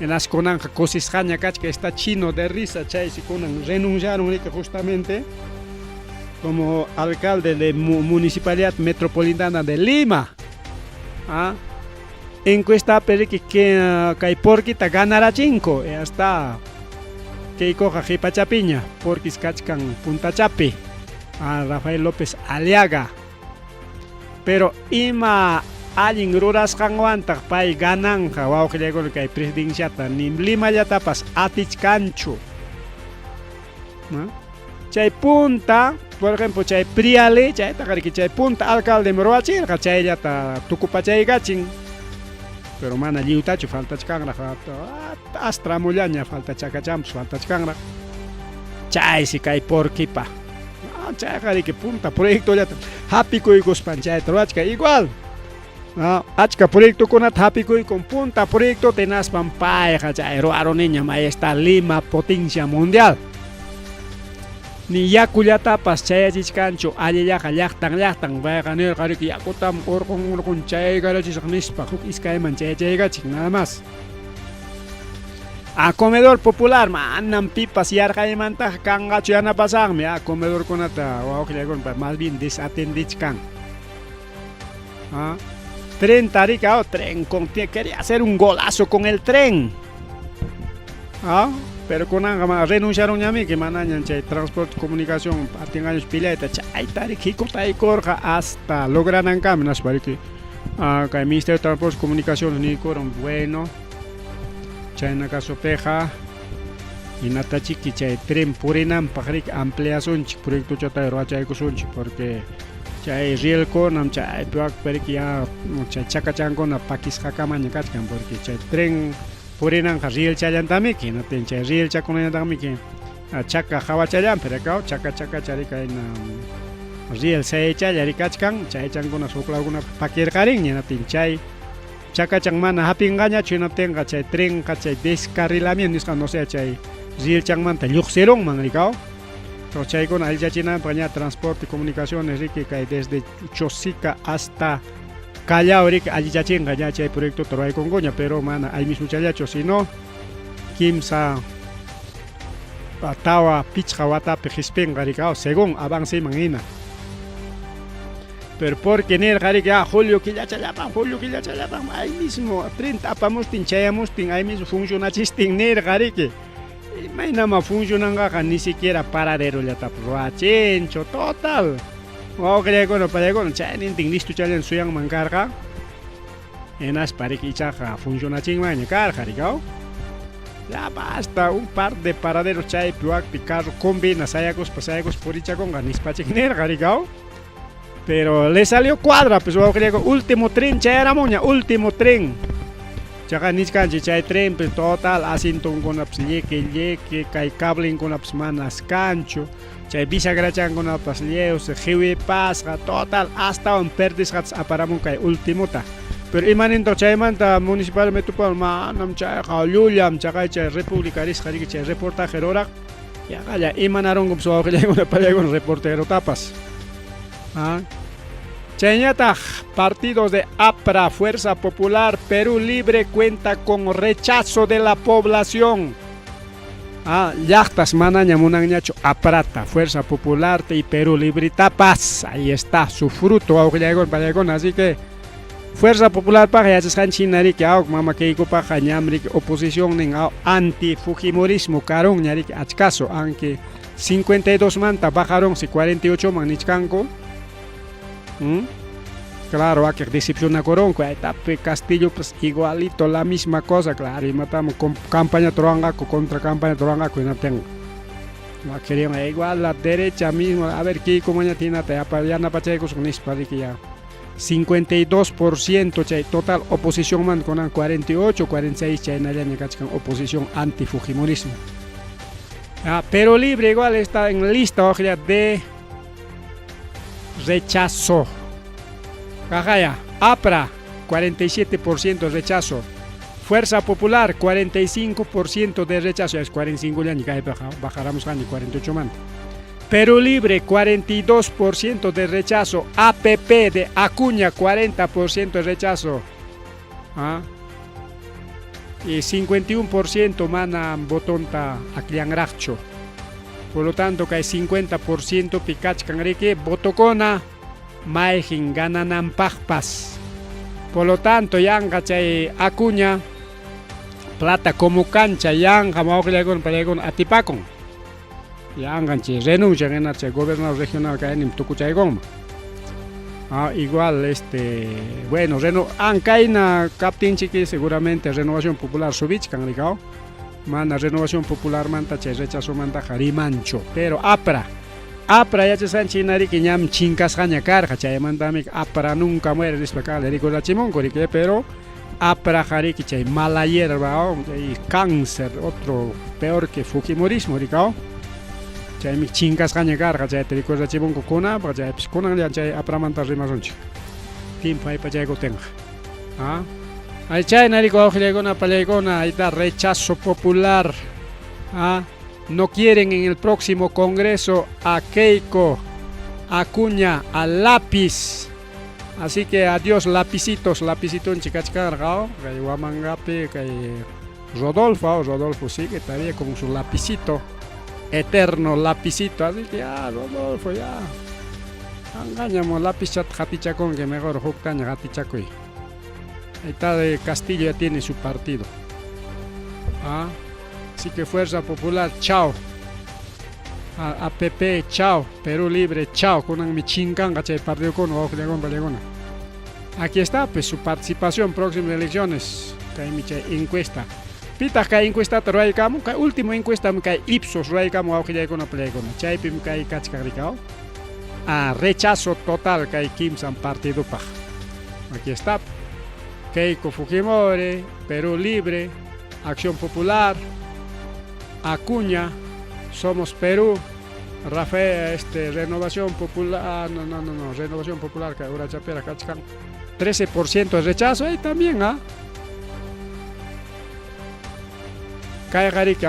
Hinas kunanqa kusisqaña kachka está chino de risa chaysi kunan renunciaron riki justamente como alcalde de Municipalidad Metropolitana de Lima. Ah, encuestapi riki kay porquita ganarachinku hasta Keikoqa qipachapiña porquis kachkan puntachapi. Ah, Rafael López Aliaga. Pero ima allin rurasqanwantaq pay gananqa wawqillaykuna kay presidenciata ni Limallatapas atichkanchu. ¿No? Chay punta, por ejemplo, chay Priale, chaytaqa riki chay punta alcalde ruwachirqa chayllata tukupachaykachin. Pero mana lliwtachu faltachkanraq as tramullaña falta chakachampas faltachkanraq. Chaysi kay porquipa. Chayqa riki punta proyectollata hapikuykuspan chayta ruwachkan igual. Achka proyectokunata hapikuykun punta proyectota hinaspan payqa chay ruwaruniñam ahí está Lima potencia mundial. Ni yakullatapas chayachichkanchu allillaqa llaqtan llaqtan payqa nirqa riki yakutam urqun urqun chayaykarachisaq nispa huk iskayman chayachaykachin nada más. A comedor popular manam pipas yarqaymantaqa kanqachu yanapasaqmi a comedorkunata wawqillaykuna más bien desatendichkan. ¿Ah? Tren Tarica, oh, tren con quería hacer un golazo con el tren. ¿Ah? Pero kunanqa renunciaron ñamiki manañan chay transporte comunicación atinqañus pilayta chayta riki hikutaykurqa hasta logranankama nispa riki ah, kay Ministerio de Transporte y Comunicaciones niykurun bueno chayna casopiqa hinatachiki chay tren purinanpaq riki ampliasunchik proyectochata ruwachaykusunchik porque chay rielkunam chaypi wakpi riki ya chay chacachankuna pakisqakamaña kachkan porque chay tren purinanqa rielchallantamiki hinaptin chay rielchakunañataqmiki chaka hawachallanpi rikaw chaka chakacha riki ayna riel sayaychalla rikachkan chaychankuna huk lawkunapi pakirqarinña hinaptin chay chakachan mana hapinqañachu hinaptinqa chay trenqa chay descarrilamiento nisqan o sea chay rielchanmanta lluqsirunman rikaw. Entonces chaykuna allichachinanpaq ña transporte y comunicaciones riki kay desde Chosica hasta Callao riki allichachinqa ña chay proyectota ruwaykunkuña pero mana ahí mismochallachu sino kimsa tawa pichqa watapi qispinqa rikaw según avanceman hina. Pero porque nirqa riki ah julio killachallapan julio killachallapan ahí mismo 30 apamustin chayamustin ahí mismo funcionachistin nirqa riki. Imaynama funcionanqaqa ni siquiera paraderollatapas ruwachinchu total. Wawqillaykuna pallaykuna chaynintin listuchallan suyanman karqa. Hinaspa riki ichaqa funcionachinmanña karqa rikaw. Ya basta un par de paraderos chaypi wakpi carro combina sayakuspa sayakuspa purichakunqa nispachik nirqa rikaw. Pero le salió cuadra, pues wawqillaykuna último tren chayaramunña, último tren. Chaqa nichkanchik chay tren pues total asintunkunapas lliki lliki, kay cablenkunapas manas kanchu, chay bisagrachankunapas lliwsi qiwipasqa, total astawan perdisqatas aparamun kay ultimota. Pero imanintaq chaymanta municipal metropolitano manam chayqa llullam chaqay chay república risqa riki chay reportaje ruraq yaqalla imanarunkupas wawqillaykuna pallaykuna reporterotapas. ¿Ah? Chayñataq partidos de APRA, Fuerza Popular, Perú Libre cuenta con rechazo de la población. Ah, llaqtas manaña munanñachu APRAta, Fuerza Popular y Perú Libre tapas. Ahí está su fruto, wawqillaykuna pallaykuna. Así que Fuerza Popular paqa yachasqanchik hina riki awk mama Keikopaqa ñam riki oposición nin anti fujimorismo karunña riki achkaso, aunque 52 manta bajarunsi 48 man nichkanku. Claro, wakiq decepcionakurunku, aytapi Castillo pues igualito la misma cosa, claro, imatama campaña ruwanqaku, contra campaña ruwanqaku hinaptinqa. Querían igual la derecha mismo, a ver Keiko mañana hinata yanapachaykusun nispa riki ya. 52% chay total oposición man kunan 48, 46 chaynallaña kachkan oposición anti-fujimorismo. Ah, pero Libre igual está en lista hoja de rechazo. Cajaya, APRA 47% rechazo. Fuerza Popular 45% de rechazo, ya es 45 ya ni cae bajaramos año 48 man. Perú Libre 42% de rechazo, APP de Acuña 40% de rechazo. ¿Ah? Y 51% mana botonta akllanraqchu. Por lo tanto, que hay 50% pikachkan riki votokuna mayqin ganananpaqpas. Por lo tanto, yanqa chay Acuña plata como cancha yanqa mawqillaykuna pallaykuna atipakun. Yanqan chay renuncian hina chay gobernador regional kaynim tukuchaykunman. Ah, igual este, bueno, reno ankayna kaptinchiki seguramente Renovación Popular subichkan rikaw. Mana Renovación Popular manta chay rechazo mantaqa rimanchu, pero APRA APRA yachasqanchik hina riki ñam chinkasqaña karqa chaymantami APRA nunca muere nispa kaqlla rikurachimunku riki, pero APRA riki chay mala hierba chay cáncer otro peor que fujimorismo rikaw. Chaymi chinkasqaña karqa chayta rikurachimunku kunanpaq chaypis kunanlla chay APRAmanta rimasunchik. Tiempo aypachaykutinqa. ¿Ah? Ay chayna riki wawqillaykuna pallaykuna ahí está rechazo popular. ¿Ah? No quieren en el próximo congreso a Keiko, a Acuña, a Lápiz. Así que adiós lapicitos, lapicitonchik kachkarqa, kay Huamangapi, kay Rodolfo, Rodolfo sigue todavía con su lapicito, eterno lapicito, así que ya, Rodolfo, ya. Angañamo lapichat que mejor huktaña hatichakuy. Ahí está de Castillo ya tiene su partido. ¿Ah? Así que Fuerza Popular, chao. APP, chao. Perú Libre, chao. Kunanmi chinkanqa chay partido con Aquí está, pues su participación próximas elecciones. Kaymi chay encuesta. Pitaq kay encuestata ruraykamun, kay último encuesta kay Ipsos ruraykamun wawqillaykuna palaykuna. Chaypim kay kachkan rikaw. Ah, rechazo total kay kimsan partidopaq. Aquí está. Keiko Fujimori, Perú Libre, Acción Popular, Acuña, Somos Perú, Rafael, Renovación Popular, ah, no, no, no, no, Renovación Popular, que Urachapera, kachkan, 13% de rechazo, ahí también, ¿ah? Kayqa riki,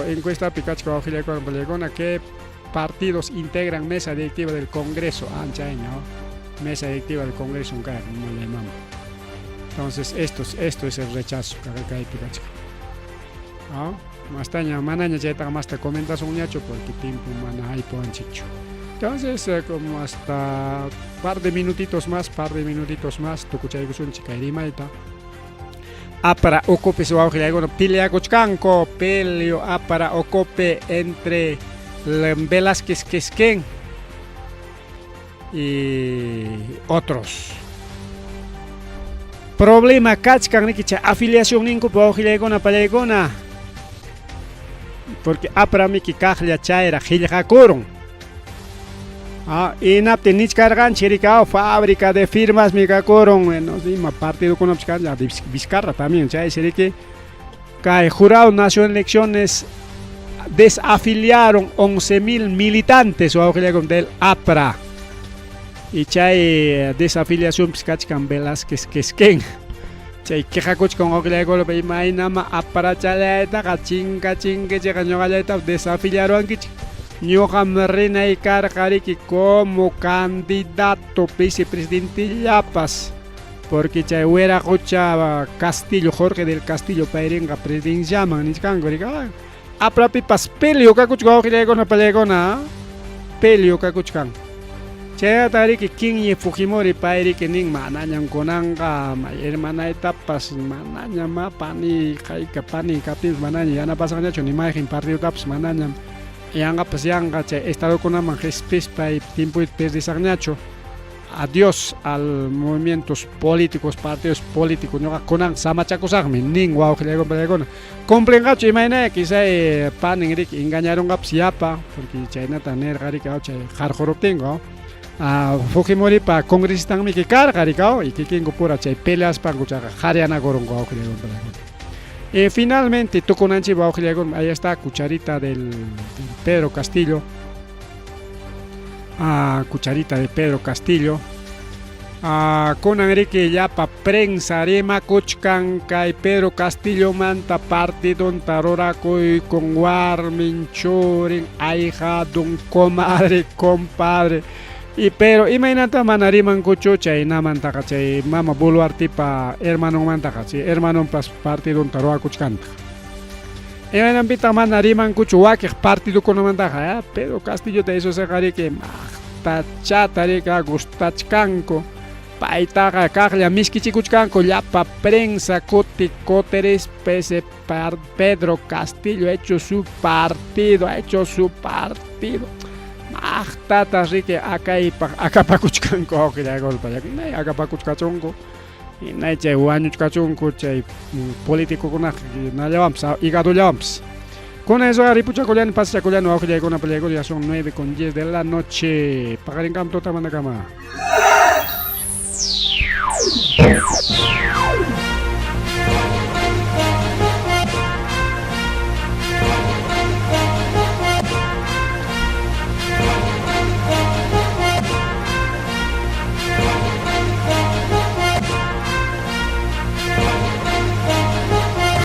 encuesta pikachka wawqillaykuna ¿qué partidos integran mesa directiva del Congreso? Anchaña, mesa directiva del Congreso, no le mama. Entonces, esto es el rechazo, kaypi kachka. ¿Ah? Mastaña, manaña chaytaqa masta comentasunñachu porque tiempo mana haypuwanchikchu. Entonces, como hasta par de minutitos más, par de minutitos más, tukuchaykusunchik kay rimayta. Apra ukhupi wawqillaykuna peleakuchkanku, peleo apra ukhupi entre Velázquez Quesquén y otros. Problema kachkan riki chay afiliación ninkupi wawqillaykuna pallaykuna. Porque apramiki kaqlla chayra qillqakurun. Ah, inaptin nichkarqanchik rika fábrica de firmas mikakurun, bueno, ima partidokunapas kan Vizcarra también chaysi riki. Kay Jurado Nacional de Elecciones desafiliaron 11.000 militantes wawqillaykuna del APRA. Y chay desafiliación kachkan Velázquez Quesquén. Chay quejakuchkan wawqillaykuna imaynama APRAchallaytaqa chinka chinkichikqa ñuqallayta desafiliaruwankichik. Ñuqam rinay karqa riki como candidato vicepresidentillapas. Porque chay Huiracocha Castillo, Jorge del Castillo payrinqa presidenciaman nichkanku riki. Aprapipas peleo kakuchkan wawqillaykuna pallaykuna, peleo kakuchkan. Chayata riki Kinyi Fujimori payriki nin manañam kunanqa hermanaytapas manañam ma pani hayka pani kaptinpas manaña yanapasaqñachu ni mayqin partidotapas manañam yanqapas yanqa chay estadokunaman qhispispa tiempoyta perdisaqñachu. Adiós al movimientos políticos, partidos políticos, ñuqa kunan samachakusaqmi nin wawqillaykuna pallaykuna. Cumplinqachu imaynaya quizá panin riki engañarunqapas yapa, porque chaynata nirqa riki chay qarquruptinku. Fujimoripa congresistanmiki karqa rikaw y kikinku pura chay peleaspanku chayqa qhariyanakurunku wawqillaykuna pallaykuna. Y finalmente tukunanchik wawqillaykuna, ahí está cucharita del Pedro Castillo. Ah, cucharita de Pedro Castillo. Ah, kunan riki llapa prensa rimakuchkan kay Pedro Castillo manta partidonta rurakuy con warmin churin ahijadun comadre compadre. Y pero imaynata mana rimankuchu chaynamantaqa chay mama Boluartepa hermanonmantaqa chay hermanonpas partidonta rurakuchkantaq. Imaynanpitaq mana rimankuchu wakiq partidokunamantaqa, Pedro Castillota eso seqa riki maqtachata riki gustachkanku. Paytaqa kaqlla miskichikuchkanku llapa prensa kuti kuterispa ese Pedro Castillo ha hecho su partido, ha hecho su partido. Maqtata riki akaypaq akapakuchkanku wawqillaykuna nay akapakuchkachunku. Nay chay wañuchkachunku chay políticokunaqa nallawanpas hígadollawanpas. Con eso ripuchakullani pasachakullani wawqillaykuna pallaykuna ya son 9:10 de la noche. Paqarinkamá tutamanta kama.